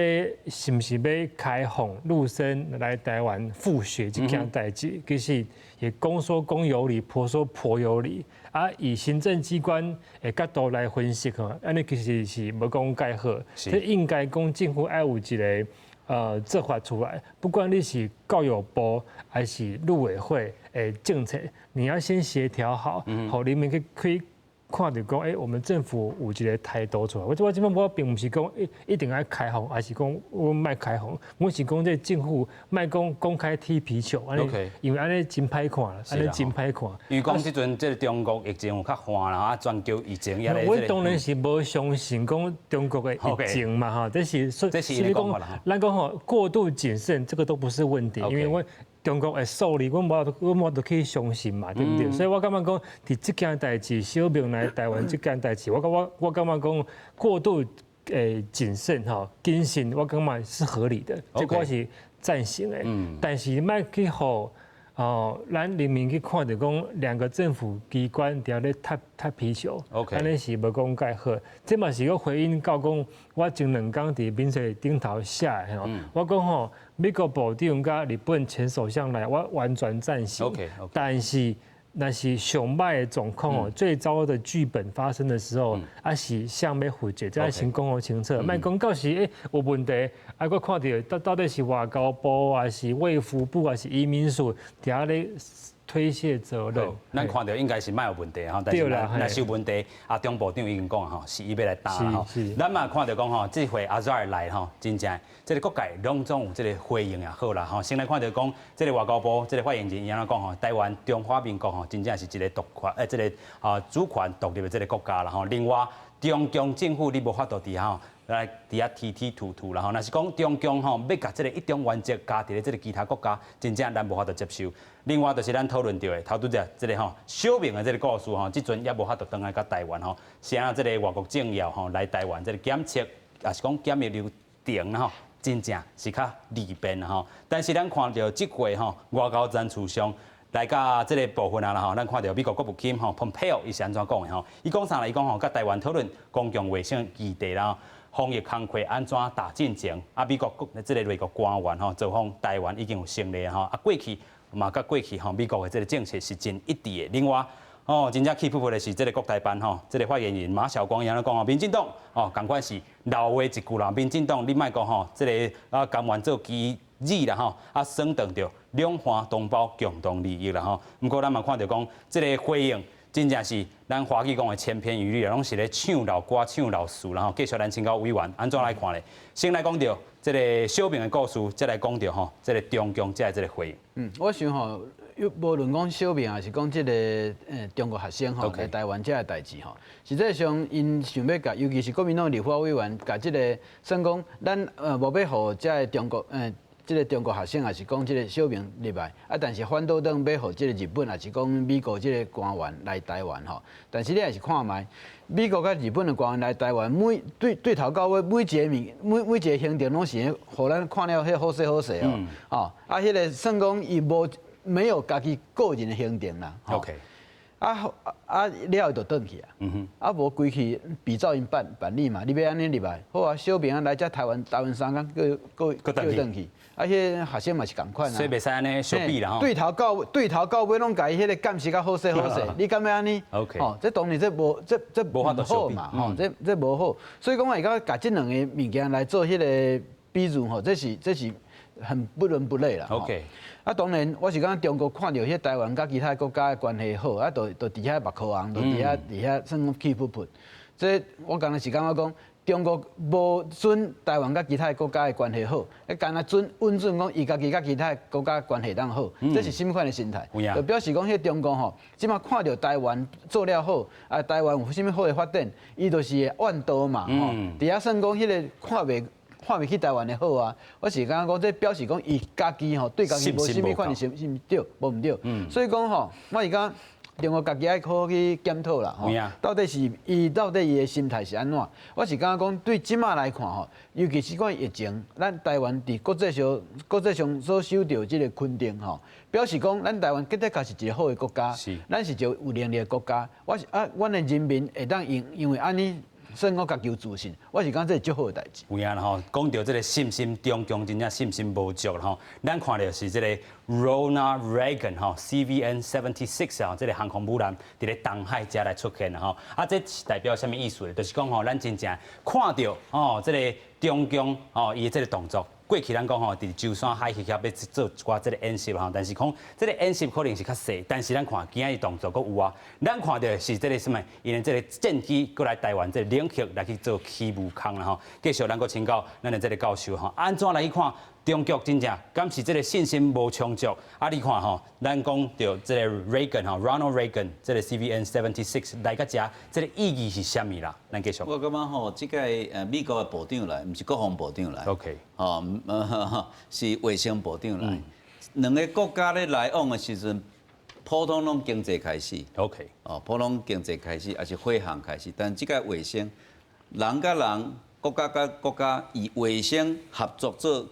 是毋是欲開放陸生來台灣復學這件代誌，其實也公說公有理，婆說婆有理。啊，以行政機關的角度來分析吼，按呢其實是無講蓋好，這應該講政府愛有一個做法出來，不管你是教育部還是陸委會的政策，你要先協調好，予人民去可以看著講，欸，我們政府有一個態度出來。我這擺我並毋是講一定愛開放，還是講阮莫開放。我是講這政府莫講公開踢皮球，按呢，因為按呢真歹看，按呢真歹看。因為講這陣這個中國疫情有較緩啦，啊，全球疫情也咧。我當然是無相信講中國的疫情嘛，哈，這是這是講法。咱講吼過度謹慎，這個都不是問題，因為我。中國的數字，阮無都可以相信嘛，對不對？所以我感覺講，佇這件代誌，小明來台灣這件代誌，我感覺講過度謹慎吼，謹慎，我感覺是合理的，這個我是贊成的。但是莫去予哦，咱人民去看著講兩個政府機關佇遐咧踢踢皮球，按呢是無講蓋好。這嘛是閣回應到講，我前兩工佇面冊頂頭寫的吼，我講吼，美國部長佮日本前首相來，我完全贊成。但是，若是上歹的狀況哦，最糟的劇本發生的時候，啊是誰欲負責，這愛先講予清楚，莫講到時欸有問題，啊閣看著到底是外交部，還是衛福部，還是移民署，佇遐咧推卸責任。咱看著應該是莫有問題吼，但是若是有問題，阿中部長已經講吼，是伊欲來擔吼。咱嘛看著講吼，這回阿扎爾來吼，真正這個各界攏總有這個回應也好啦吼。先來看著講，這個外交部這個發言人伊按怎講吼，台灣中華民國吼，真正是一個獨權，這個啊主權獨立的這個國家啦吼。另外，中共政府你無法度佇吼來佇遐踢踢吐吐啦吼。若是講中共吼欲共這個一中原則加佇咧這個其他國家，真正咱無法度接受。另外就是咱討論著的，頭拄才這個吼小明的這個故事吼，這陣猶無法度轉來到台灣吼，是按這個外國政要吼來台灣這個檢測，抑是講檢疫流程吼，真正是較利便吼。但是咱看著這回吼外交層次上來到這個部分啊啦吼，咱看著美國國務卿吼蓬佩奧伊是按怎講的吼？伊講啥咧？伊講吼，佮台灣討論公共衛生議題啦，防疫工課按怎打進前？啊，美國國這個內閣官員吼，造訪台灣已經有先例吼，啊，過去嘛，佮過去吼，美國的這個政策是真一致的。另外，哦，真正氣噗噗的是這個國台辦吼，這個發言人馬曉光伊按怎講哦，民進黨哦，仝款是老話一句啦，民進黨你莫講吼，這個啊甘願做棋子啦吼，啊損斷著兩岸同胞共同利益啦吼。毋過咱嘛看著講，這個回應真正是咱華語講的千篇一律啊，攏是咧唱老歌、唱老詞啦吼。繼續咱請教委員，按怎來看咧？先來講著這個小明的故事，再來講著吼，這個中共這個回應。嗯，我想吼，無論講小明，抑是講這個中國學生吼來台灣這个代誌吼，實際上𪜶想欲共，尤其是國民黨立法委員，共這個算講，咱無欲予這个中國這个中國學生，抑是講這个小明入來，啊，但是反倒轉欲予這个日本，抑是講美國這个官員來台灣吼。但是你也是看覓，美國佮日本的官員來台灣，每對對頭到尾每一个物每每一个行程攏是予咱看了彼好勢好勢哦，吼，啊，彼个算講伊無沒有家己個人的行程啦。 啊啊了後就轉去啊，啊無規氣比照𪜶辦辦理嘛，你欲按呢入來，好啊，小明啊來遮台灣台灣三工，閣閣閣轉去，啊，彼个學生嘛是仝款啊，所以袂使按呢相比啦吼。對頭到尾攏共伊彼个監視甲好勢好勢，你敢欲按呢？ 吼，這當然這無這這毋好嘛，吼，這這無好，所以講我會當共這兩个物件來做彼个比喻吼，這是這是很不倫不類啦。 啊，當然，我是感覺中國看著彼台灣佮其他國家的關係好，啊，就就佇遐目殼紅，就佇遐佇遐算講氣噗噗。這我敢若是感覺講，中國無準台灣佮其他國家的關係好，啊，敢若準穩準講伊家己佮其他國家關係當好，這是啥物款的心態？就表示講，彼中國吼，這馬看著台灣做了好，啊，台灣有啥物好的發展，伊就是會怨妒嘛，吼，佇遐算講彼个看袂。看袂起台灣的好啊！我是感覺講，這表示講伊家己吼對家己無啥物款的信心對，無毋對。所以講吼，我是感覺中國家己愛好好去檢討啦。吼，到底是伊到底伊的心態是按怎？我是感覺講，對這馬來看吼，尤其是講疫情，咱台灣佇國際上國際上所受著這个肯定吼，表示講咱台灣的的確是一个好的國家，咱是一個有能力的國家。我是啊，阮的人民會當因因為按呢。算我家己有自信，我是感覺這是足好的代誌。有影啦吼，講著這个信心，中共真正信心無足啦吼。咱看著是這个 Ronald Reagan 吼，CVN 76啊，這个航空母艦佇咧東海遮來出現啦吼。啊，這是代表啥物意思咧？就是講吼，咱真正看著吼，這个中共吼，伊的這个動作。過去咱講吼，佇舟山海峽遐欲做一寡這个演習吼，但是講這个演習可能是較細，但是咱看今仔日動作閣有啊。咱看著是這个啥物？𪜶的這个戰機閣來台灣這个領域來去做起霧空啦吼。繼續咱閣請教咱的這个教授吼，按怎來去看中國真正敢是這个信心無充足？啊，你看吼，咱講著這个 Reagan 吼，Ronald Reagan 這个 CVN 76來到遮，這个意義是啥物啦？咱繼續。我感覺吼，這個美國的部長來，毋是國防部長來。 吼，是衛生部長來。兩个國家咧來往的時陣，普通攏經濟開始。 哦，普通經濟開始，抑是火航開始，但這个衛生，人佮人，國家佮國家以衛生合作做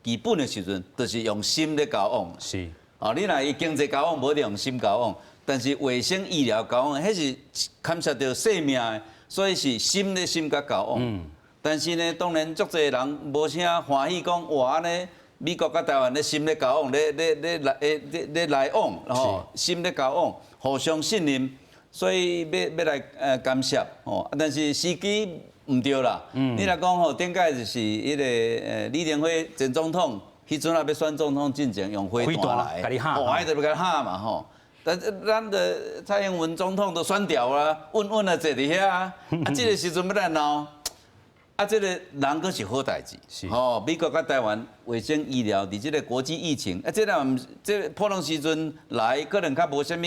基本的時陣，就是用心咧交往。哦，你若伊經濟交往，無一定用心交往，但是衛生醫療交往，彼是牽涉著生命的，所以是心咧心佮交往。但是呢，當然足濟人無啥歡喜講，哇按呢，美國佮台灣咧心咧交往，咧咧咧來咧咧來往，吼，心咧交往，互相信任，所以欲欲來干涉，吼，但是時機毋對啦。你若講吼，頂擺就是彼个李登輝前總統，彼陣仔欲選總統進前用飛彈來，哦，彼就欲共嚇嘛吼。但咱的蔡英文總統都選掉啦，穩穩啊坐佇遐，啊，這个時陣欲來鬧。啊，這个人閣是好代誌，吼，美國佮台灣衛生醫療佇這个國際疫情，啊，這個毋這普通時陣來可能較無啥物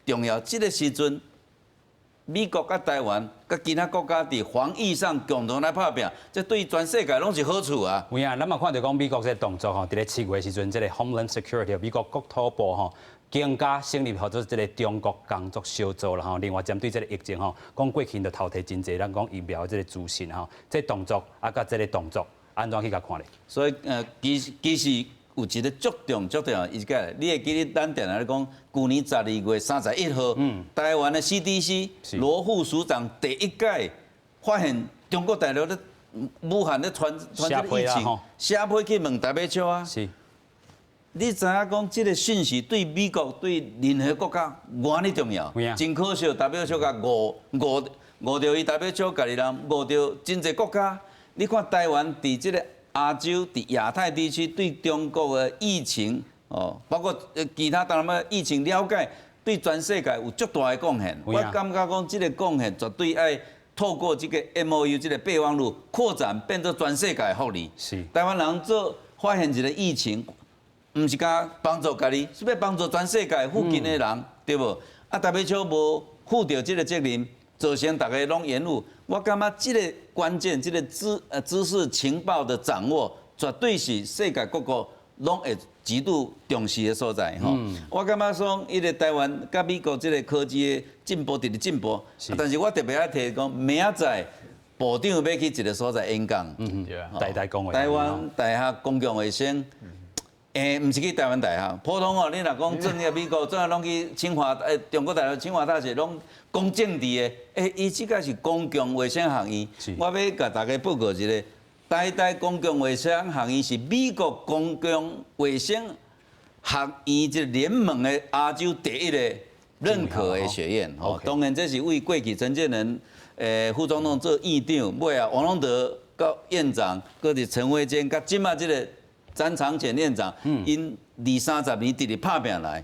重要，這个時陣美國佮台灣佮其他國家佇防疫上共同來拍拚，這對全世界攏是好處啊。有影，咱嘛看著講美國這个動作吼，佇咧7月時陣，這个 Homeland Security 美國國土部吼。更加成立號做這个中國工作小組啦吼，另外針對這个疫情吼，講過去就偷提真濟，咱講疫苗這个資訊吼，這個動作啊，佮這个動作按怎去共看咧？所以其實其實有一个足重足重要，伊個你會記得咱定定咧講，舊年12月31號，台灣的 CDC 羅副署長第一屆發現中國大陸咧武漢咧傳傳這个疫情，寫批去問 WHO 啊。你知影講這个訊息對美國對任何國家偌爾重要？真可惜，WHO 共誤誤誤著伊 WHO 家己人，誤著真濟國家。你看台灣佇這个亞洲、佇亞太地區對中國的疫情，哦，包括其他東南亞疫情了解，對全世界有足大的貢獻。我感覺講這个貢獻絕對愛透過這个 MOU 這个備忘錄擴展，變做全世界的福利。台灣人做發現一个疫情。毋是干幫助家己，是欲幫助全世界附近的人，對無？啊，WHO 無負著這个責任，造成逐家攏延誤。我感覺這个關鍵，這个知知識情報的掌握，絕對是世界各國攏會極度重視的所在吼。我感覺說，伊個台灣佮美國這个科技的進步，直直進步。但是我特別愛提講，明仔載部長欲去一个所在演講。台大公衛。台灣大學公共衛生，毋是去台灣大學。普通哦，你若講轉去美國，轉啊攏去清華，中國大陸清華大學攏講政治的。伊這个是公共衛生學院。我欲共大家報告一个。台大公共衛生學院是美國公共衛生學院這聯盟的亞洲第一個認可的學院。吼，當然這是為過去陳建仁副總統做院長，尾啊王榮德佮院長，閣是陳慧堅，佮這馬這个詹長前院長，𪜶二三十年直直拍拚來。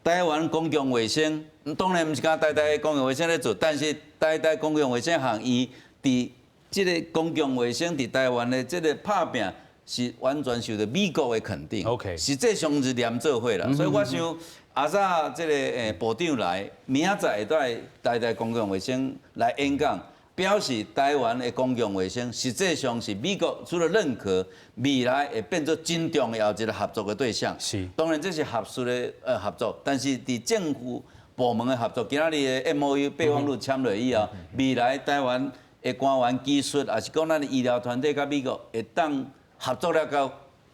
台灣公共衛生當然毋是干焦台大公共衛生咧做，但是台大公共衛生學院佇這个公共衛生佇台灣的這个拍拚是完全受到美國的肯定。 實際上是連做伙啦。所以我想，阿早這个部長來，明仔載會帶台大公共衛生來演講，表示台灣的公共衛生實際上是美國除了認可，未來會變做真重要一个合作的對象。當然這是學術的合作，但是佇政府部門的合作，今仔日的 MOU 備忘錄簽落以後，未來台灣的官員技術，抑是講咱的醫療團隊佮美國會當合作了到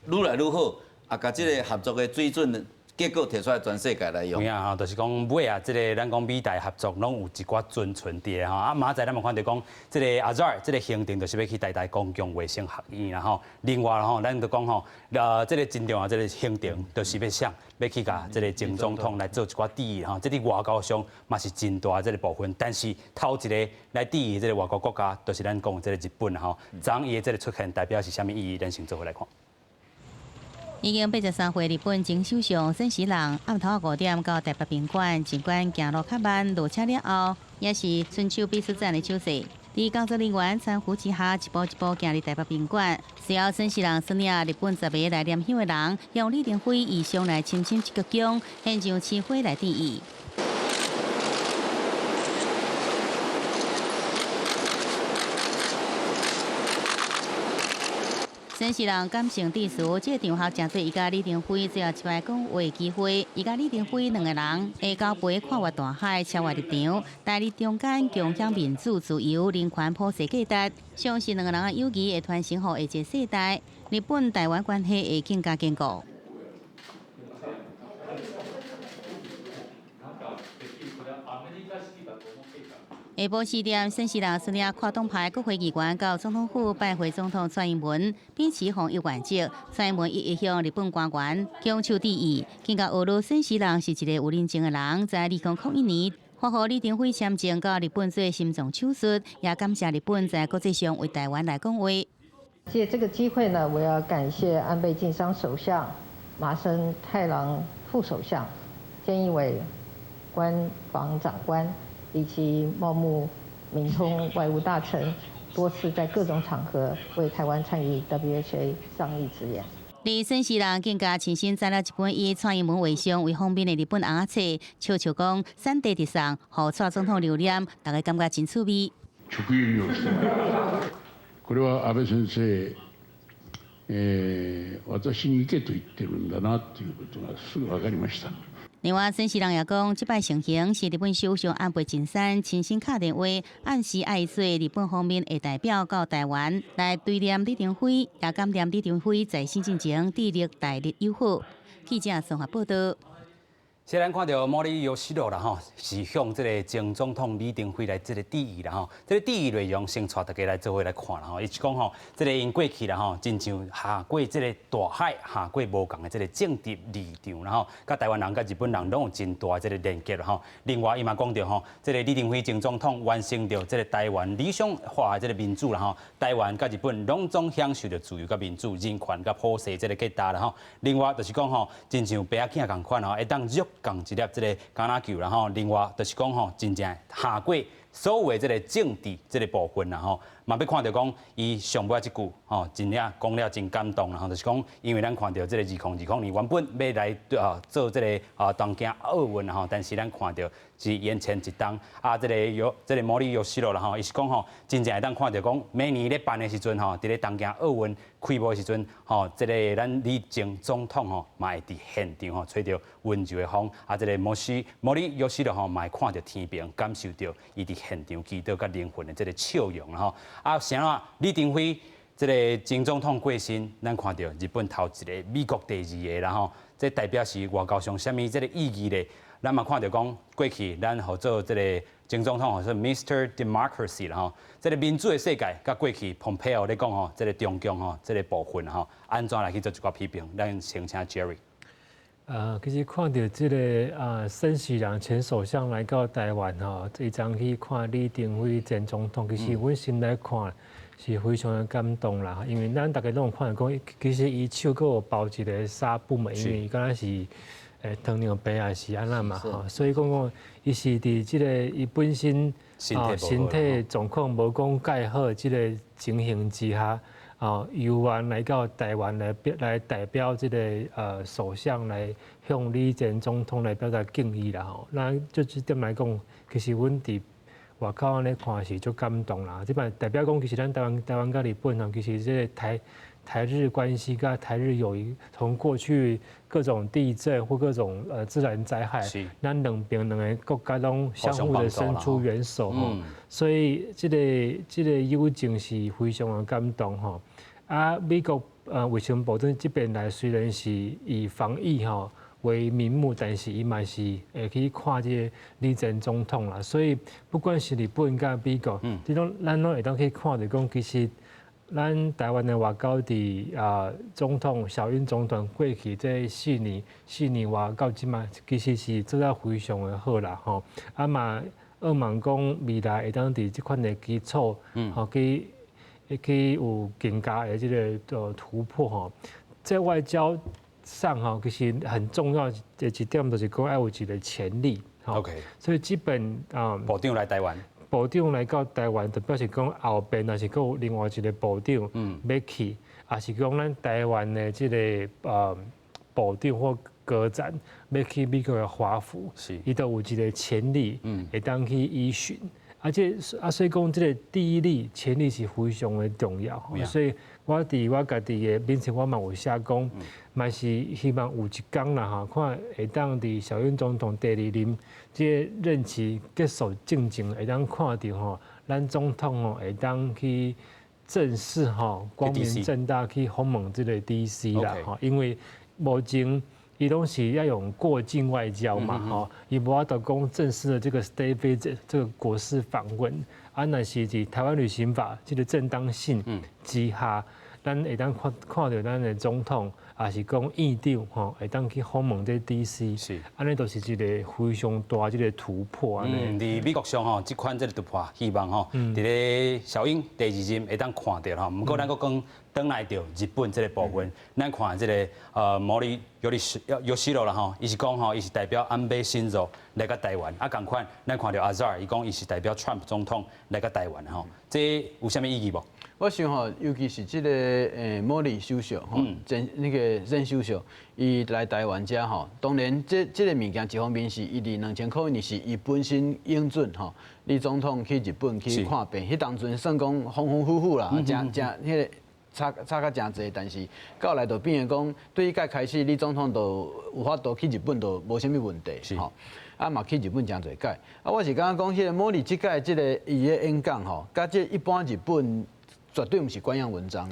愈來愈好，啊，共這个合作的水準結果提出來全世界來用。有影吼，就是講尾啊，這个咱講美台合作攏有一寡存存佇吼。啊，明仔載咱嘛看著講，這个阿扎爾這个行程就是欲去台大公共衛生學院啦吼。另外吼，咱就講吼，這个真重要，這个行程就是欲啥，欲去共這个前總統來做一寡致意吼。這佇外交上嘛是真大這个部分，但是頭一个來致意這个外國國家，就是咱講這个日本吼。昨伊的這个出現代表是啥物意義？咱先做伙來看。已經83歲日本前首相森喜朗暗頭5點到台北賓館，儘管行路較慢，落車了後，也是伸手比出讚的手勢。佇工作人員攙扶之下，一步一步行入台北賓館。隨後，森喜朗率領日本10个來念香的人，向李登輝遺像來深深一鞠躬，獻上鮮花來致意。森喜朗感性致辭，這个場合誠濟伊佮李登輝最後一擺講話機會。伊佮李登輝兩个人下交陪跨越大海，超越立場，台日中間共享民主、自由、人權普世價值，相信兩个人的友誼會傳承予下一个世代，日本台灣關係會更加堅固。下晡4點，森喜朗率領跨黨派國會議員到總統府拜會總統蔡英文，秉持防疫原則。蔡英文一一向日本官員拱手致意，更加呵咾森喜朗是一个有人情的人，在2001年發予李登輝簽證到日本做心臟手術，也感謝日本在國際上為台灣來講話。借這個機會呢，我要感謝安倍晉三首相、麻生太郎副首相、菅義偉官房長官，以及茂木敏充外務大臣多次在各種場合為台灣參與 WHA 仗義執言。而森喜朗更加親身載了一本以蔡英文畫像為封面的日本尪仔冊，笑笑講產地直送，予蔡總統留念，大家感覺真趣味。これは安倍先生、私に行けと言ってるんだなということがすぐ分かりました。另外，森喜朗也講，這擺成行是日本首相安倍晉三親身敲電話，暗示愛做日本方面的代表到台灣來追念李登輝，也感念李登輝在生進前致力台日友好。記者綜合報道。雖然看著毛利喜朗啦吼，是向這个前總統李登輝來這个致意啦吼，這个致意內容先帶大家來做伙來看啦吼。伊是講吼，這个𪜶過去啦吼，親像下過這个大海，下過無仝的這个政治立場啦吼，佮台灣人佮日本人攏有真大的這个連結啦吼。另外，伊嘛講著吼，這个李登輝前總統完成著這个台灣理想化的這个民主啦吼，台灣佮日本攏總享受著自由佮民主、人權佮普世這个價值啦吼。另外，就是講吼，親像白仔囝仝款吼，會當約仝一粒這个橄欖球啦吼。另外，就是講吼，真正下過所有的這個政治這個部分啦吼，嘛欲看著講伊上尾這句吼，真正講了真感動啦吼，就是講因為咱看著這個2020年原本欲來啊做這個啊東京奧運吼，但是咱看著是延前一冬啊，這個有這個毛利有失落啦吼，伊是講吼，真正會當看著講每年咧辦的時陣吼，佇咧東京奧運開幕的時陣吼，這個咱李前總統吼嘛會佇現場吼吹著溫柔的風，啊，這個摩西毛利有失落吼嘛會看著天邊，感受著伊佇現場祈禱佮靈魂的這個笑容吼。啊，啥啊？李登輝這個前總統過身，咱看著日本頭一个，美國第二個啦吼，這代表是外交上啥物這個意義咧？咱嘛看著講過去咱號做這個前總統號做 Mr. Democracy 啦吼，這個民主的世界，佮過去蓬佩奧咧講吼，這個中共吼，這個部分吼，按怎來去做一寡批評？咱先請 Jerry。其實看著這个啊，森喜朗前首相來到台灣吼，這昨去看李登輝前總統，其實阮心內看是非常的感動啦。因為咱逐家攏有看著講，其實伊手閣有包一个紗布嘛，因為伊敢若是糖尿病還是按怎嘛吼，所以講講伊是佇這个伊本身啊身體狀況無講蓋好這个情形之下。哦，猶原來到台灣來代表這个首相來向李前總統來表達敬意啦吼。那就這點來講，其實阮佇外口按呢看是足感動啦。這擺代表講，其實咱台灣佮日本吼，其實這个台日關係佮台日友誼，從過去各種地震或各種自然災害，咱兩邊兩个國家攏相互的伸出援手吼，所以這个友情是非常的感動吼。啊，美國衛生部長這邊來雖然是以防疫吼為名目，但是伊嘛是會去看這个李前總統啦。所以不管是日本佮美國，這種咱攏會當去看著講，其實咱台灣的外交佇啊總統小英總統過去這四年外到這擺，其實是做得非常的好啦吼。啊嘛，希望講未來會當佇這款的基礎，吼去有更加的這个突破吼。在外交上吼，其實很重要的一點就是講愛有一个潛力。 所以基本啊，部長來台灣。部長來到台灣，就表示講後邊若是閣有另外一个部長欲去，抑是講咱台灣的這个部長或閣長欲去美國的華府，伊都有一个潛力，會當去依循。啊，這啊，所以講這个地利潛力是非常的重要。所以我佇我家己的面前，我嘛有寫講，嘛是希望有一工啦吼，看會當佇小英總統第二任這个任期結束進前，會當看著吼，咱總統吼會當去正式吼光明正大去訪問這个 DC 啦吼，因為目前伊攏是要用過境外交嘛，吼，伊無法度講正式的這個 state visit 這个國事訪問，啊，若是佇台灣旅行法這个正當性之下，咱會當看看著咱的總統，抑是講院長吼，會當去訪問這 DC，按呢都是一个非常大這个突破。嗯，佇美國上吼，這款這个突破，希望吼，佇咧小英第二任會當看著吼。毋過咱閣講轉來著日本這个部分，咱看這个毛利有利有西羅啦吼，伊是講吼，伊是代表安倍晉三來到台灣，啊仝款，咱看著阿扎爾，伊講伊是代表川普總統來到台灣吼，這有啥物意義無？我想吼，尤其是這个毛利首相吼，前那个前首相，伊來台灣遮吼，當然這个物件一方面是伊佇2001年是伊本身允准吼，李總統去日本去看病，彼當陣算講風風雨雨啦，誠誠彼个差較誠濟，但是到來就變成講，對彼屆開始，李總統就有法度去日本，就無啥物問題吼。啊嘛去日本誠濟擺。啊，我是感覺講，彼个毛利這擺這个伊的演講吼，佮這一般日本絕對毋是官樣文章。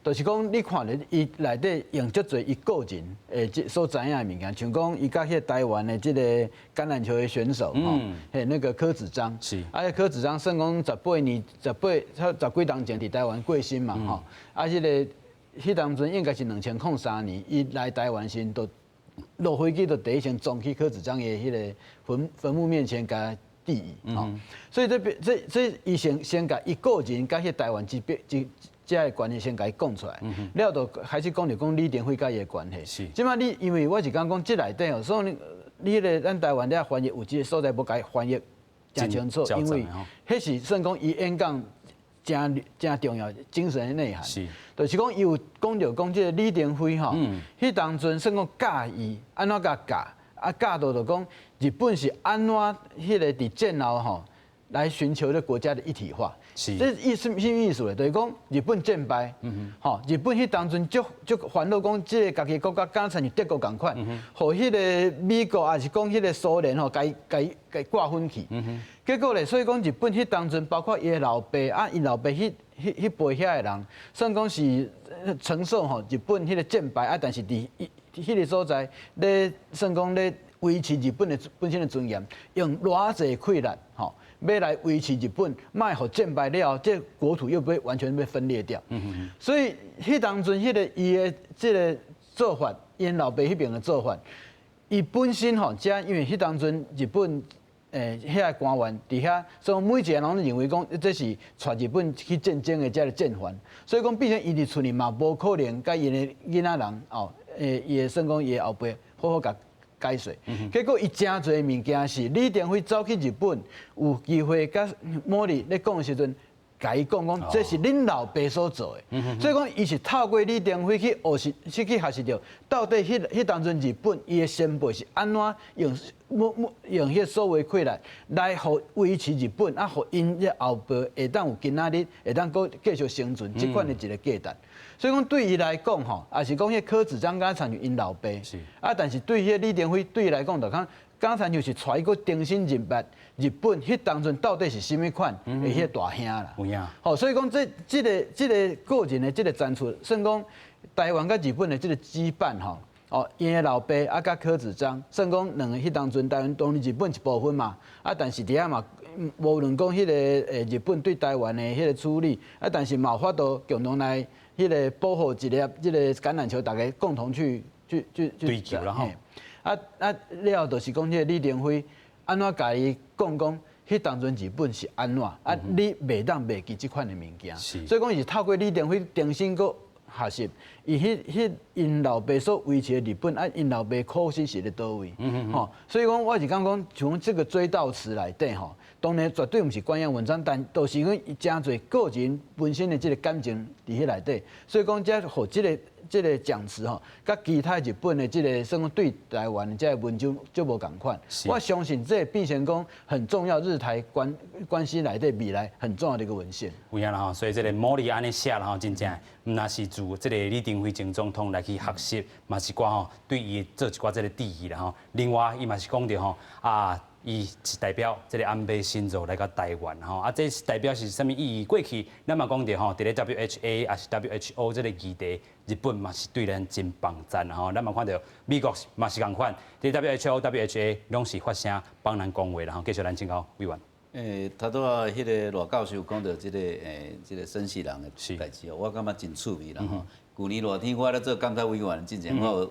就是講你看咧，伊內底用足濟伊個人的這所知影的物件，像講伊佮彼个台灣的這个橄欖球的選手吼，嘿，那个柯子璋。啊，柯子璋算講18年、十幾冬前佇台灣過身嘛，吼。啊，彼个彼當陣應該是2003年，伊來台灣時，就落飛機就第一先衝去柯子璋的彼个墳墓面前共致意，吼。所以這邊這伊先共伊個人佮彼台灣這邊這个關係先共伊講出來，了就開始講著講李登輝佮伊的關係。這擺你因為我是感覺講這內底哦，所以你彼个咱台灣咧翻譯有一个所在無共伊翻譯。誠清楚，因為彼是算講伊演講誠誠重要精神的內涵。就是講伊有講著講這个李登輝吼，彼當陣算講教伊按怎共教，啊教導就講日本是按怎彼个佇戰後吼來尋求這國家的一體化。這意思啥物意思咧？就是講日本戰敗，吼，日本彼當陣足足煩惱講，這个家己國家敢親像德國仝款，予彼个美國抑是講彼个蘇聯吼，共伊共伊共伊割粉去。結果咧，所以講日本彼當陣，包括伊的老爸啊，𪜶老爸彼彼彼輩遐的人，算講是承受吼日本彼个戰敗啊，但是佇彼个所在咧，算講咧維持日本的本身的尊嚴，用偌濟氣力吼，欲來維持日本，莫予戰敗了後，這國土又被完全被分裂掉。所以彼當陣，彼个伊的這个做法，𪜶老爸彼邊的做法，伊本身吼，遮因為彼當陣日本遐個官員佇遐，所以每一個人攏認為講這是帶日本去戰爭的這个戰犯，所以講變成伊佇厝裡嘛無可能佮𪜶的囡仔人哦，伊的算講伊的後輩好好共解說。結果伊誠濟物件是李登輝走去日本，有機會佮毛利咧講的時陣，共伊講講，這是恁老爸所做的，所以講伊是透過李登輝去學習，去去學習著，到底彼彼當陣日本伊的先輩是按怎用用彼个所謂氣力來予維持日本，啊，予𪜶這後輩會當有今仔日會當閣繼續生存這款的一个價值。所以講對伊來講吼，也是講彼柯子璋敢親像𪜶老爸，啊，但是對彼个李登輝對伊來講，就較敢親像是帶伊閣重新認捌日本彼當陣到底是啥物款的彼个大兄啦。吼，所以講這這个這个個人的這个展出，算講台灣佮日本的這个羈絆吼，哦，𪜶的老爸啊，佮柯子璋，算講兩个彼當陣台灣當然日本一部分嘛，啊，但是佇遐嘛，無論講彼个日本對台灣的彼个處理，啊，但是嘛有法度共同來彼个保護一粒這个橄欖球，大家共同去去去去追求啦吼。啊啊了後就是講這个李登輝按怎共伊講講，彼當陣日本是按怎，啊，你袂當袂記這款的物件。所以講伊是透過李登輝重新閣學習，伊彼彼𪜶老爸所維持的日本，啊，𪜶老爸可惜是咧佗位，吼，所以講我是感覺講，從這个追悼詞內底吼，當然絕對毋是官樣文章，但都是講伊誠濟個人本身的這个感情佇彼內底，所以講這予這个這个講詞吼，佮其他日本的這个算講對台灣的這个文章足無仝款。我相信這變成講很重要日台關關係內底未來很重要的一個文獻。有影啦吼，所以這个毛利按呢寫啦吼，真正毋若是自這个李登輝前總統來去學習，嘛是寡吼對伊做一寡這个致意啦吼。另外，伊嘛是講著吼啊，伊是代表這个安倍晉三來到台灣吼，啊，這是代表是啥物意義？過去咱嘛講著吼，佇咧 WHA 抑是 WHO 這个議題，日本嘛是對咱真幫贊吼。咱嘛看著美國嘛是仝款，佇 WHO、WHA 攏是發聲幫咱講話啦吼。繼續咱請教委員。頭拄仔彼个賴教授講著這个這个森喜朗的代誌哦，我感覺真趣味啦吼。舊年熱天我咧做監察委員之前，我有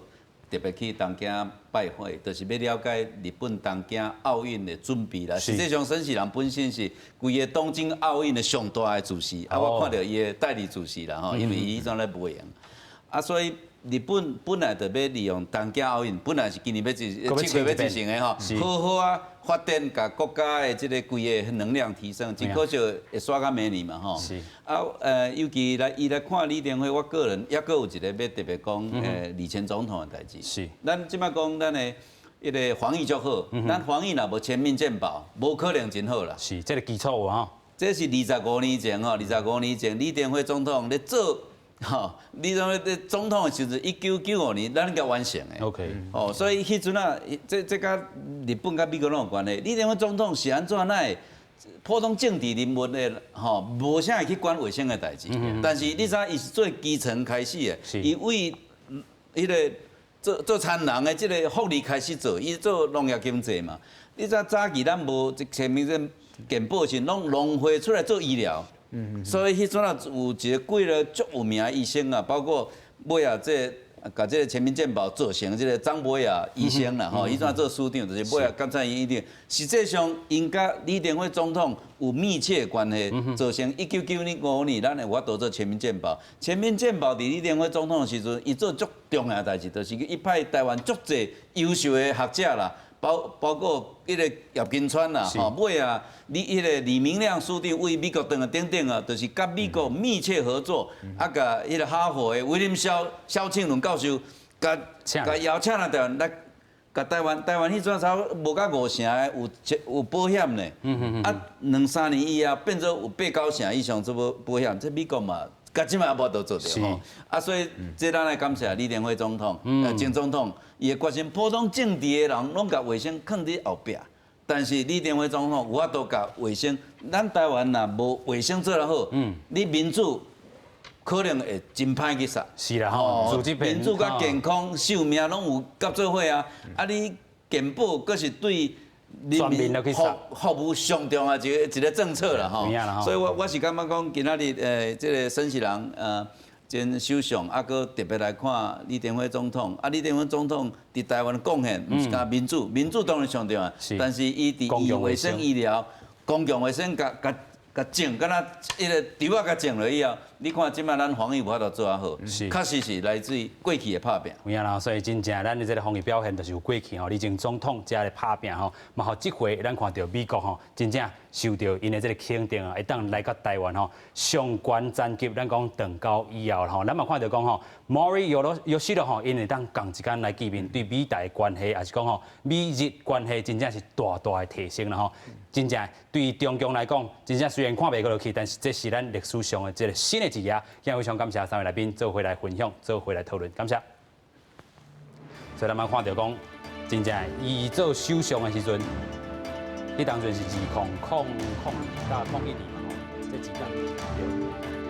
特別去東京拜訪，就是欲了解日本東京奧運的準備啦。實際上，森喜朗本身是規个東京奧運的上大的主席，啊，我看著伊的代理主席啦吼，因為伊彼陣咧袂閒，啊，所以日本本來就欲利用東京奧運，本來是今年欲進，7月欲進行的吼，好好啊發展，共國家的這個規个能量提升，真可惜會煞到明年嘛吼。啊，尤其來伊來看李登輝，我個人抑閣有一個欲特別講，李前總統的代誌。咱這擺講咱的彼个防疫足好，咱防疫若無全民健保，無可能真好啦。是，這个基礎有吼。這是25年前吼，25年前李登輝總統咧做。吼，李登輝咧總統的時陣，1995年咱才完成的。 哦，所以彼陣啊，這這佮日本佮美國攏有關係。李登輝總統是按怎哪會普通政治人物的吼，無啥會去管衛生的代誌。但是你知影，伊是做基層開始的，伊為彼个做做田人的這个福利開始做，伊做農業經濟嘛。你知早期咱無這前面這健保時，攏農會出來做醫療。所以彼陣啊，有一个幾个足有名的醫生啊，包括尾仔這共這个全民健保做成這个張博雅醫生啦，吼，伊陣做署長，就是尾仔監察院院長。實際上，𪜶佮李登輝總統有密切關係，造成1995年，咱會有法度做全民健保。全民健保佇李登輝總統的時陣，伊做足重要的代誌，就是伊派台灣足濟優秀的學者啦，包括彼个葉金川啦，吼，尾啊，你彼个李明亮書長為美國轉來等等啊，就是佮美國密切合作，啊，共彼個哈佛的威廉蕭蕭慶倫教授，共共邀請來台灣來，共台灣台灣彼陣才無甲五成的有保險呢，啊，兩三年以後變做有八九成以上做保險，這美國嘛，佮這擺也無法度做著吼，啊，所以這咱來感謝李登輝總統、前總統，伊的決心，普通政治的人攏共衛生囥佇後壁，但是李登輝總統有法度共衛生，咱台灣若無衛生做得好，你民主可能會真歹去殺。是啦吼，民主佮健康、壽命攏有合做伙啊，啊，你健保閣是對人民服務上重要一個政策啦吼，所以我是感覺講今仔日這個森喜朗前首相啊，閣特別來看李登輝總統，啊，李登輝總統佇台灣的貢獻，毋是干民主，民主當然上重要，但是伊佇醫衛生醫療、公共衛生共共共種，敢若彼個稻仔共種落以後，你看這擺咱防疫有法度做較好，確實是來自於過去的拍拚。有影啦，所以真正咱的這個防疫表現，就是有過去吼，李前總統遮的拍拚吼，嘛予這回咱看著美國吼，真正受著𪜶的這個肯定啊，會當來到台灣吼，相關層級，咱講斷交以後吼，咱嘛看著講吼，Mori Yoshiro 吼，𪜶會當仝一工來見面，對美台關係，抑是講吼，美日關係真正是大大的提升啦吼。真正對中共來講，真正雖然看袂過落去，但是這是咱歷史上的這個新的一頁。今日非常感謝三位來賓做伙來分享，做伙來討論，感謝。所以咱嘛看著講，真正伊做首相的時陣，彼當陣是2000到01年嘛吼，這時間對。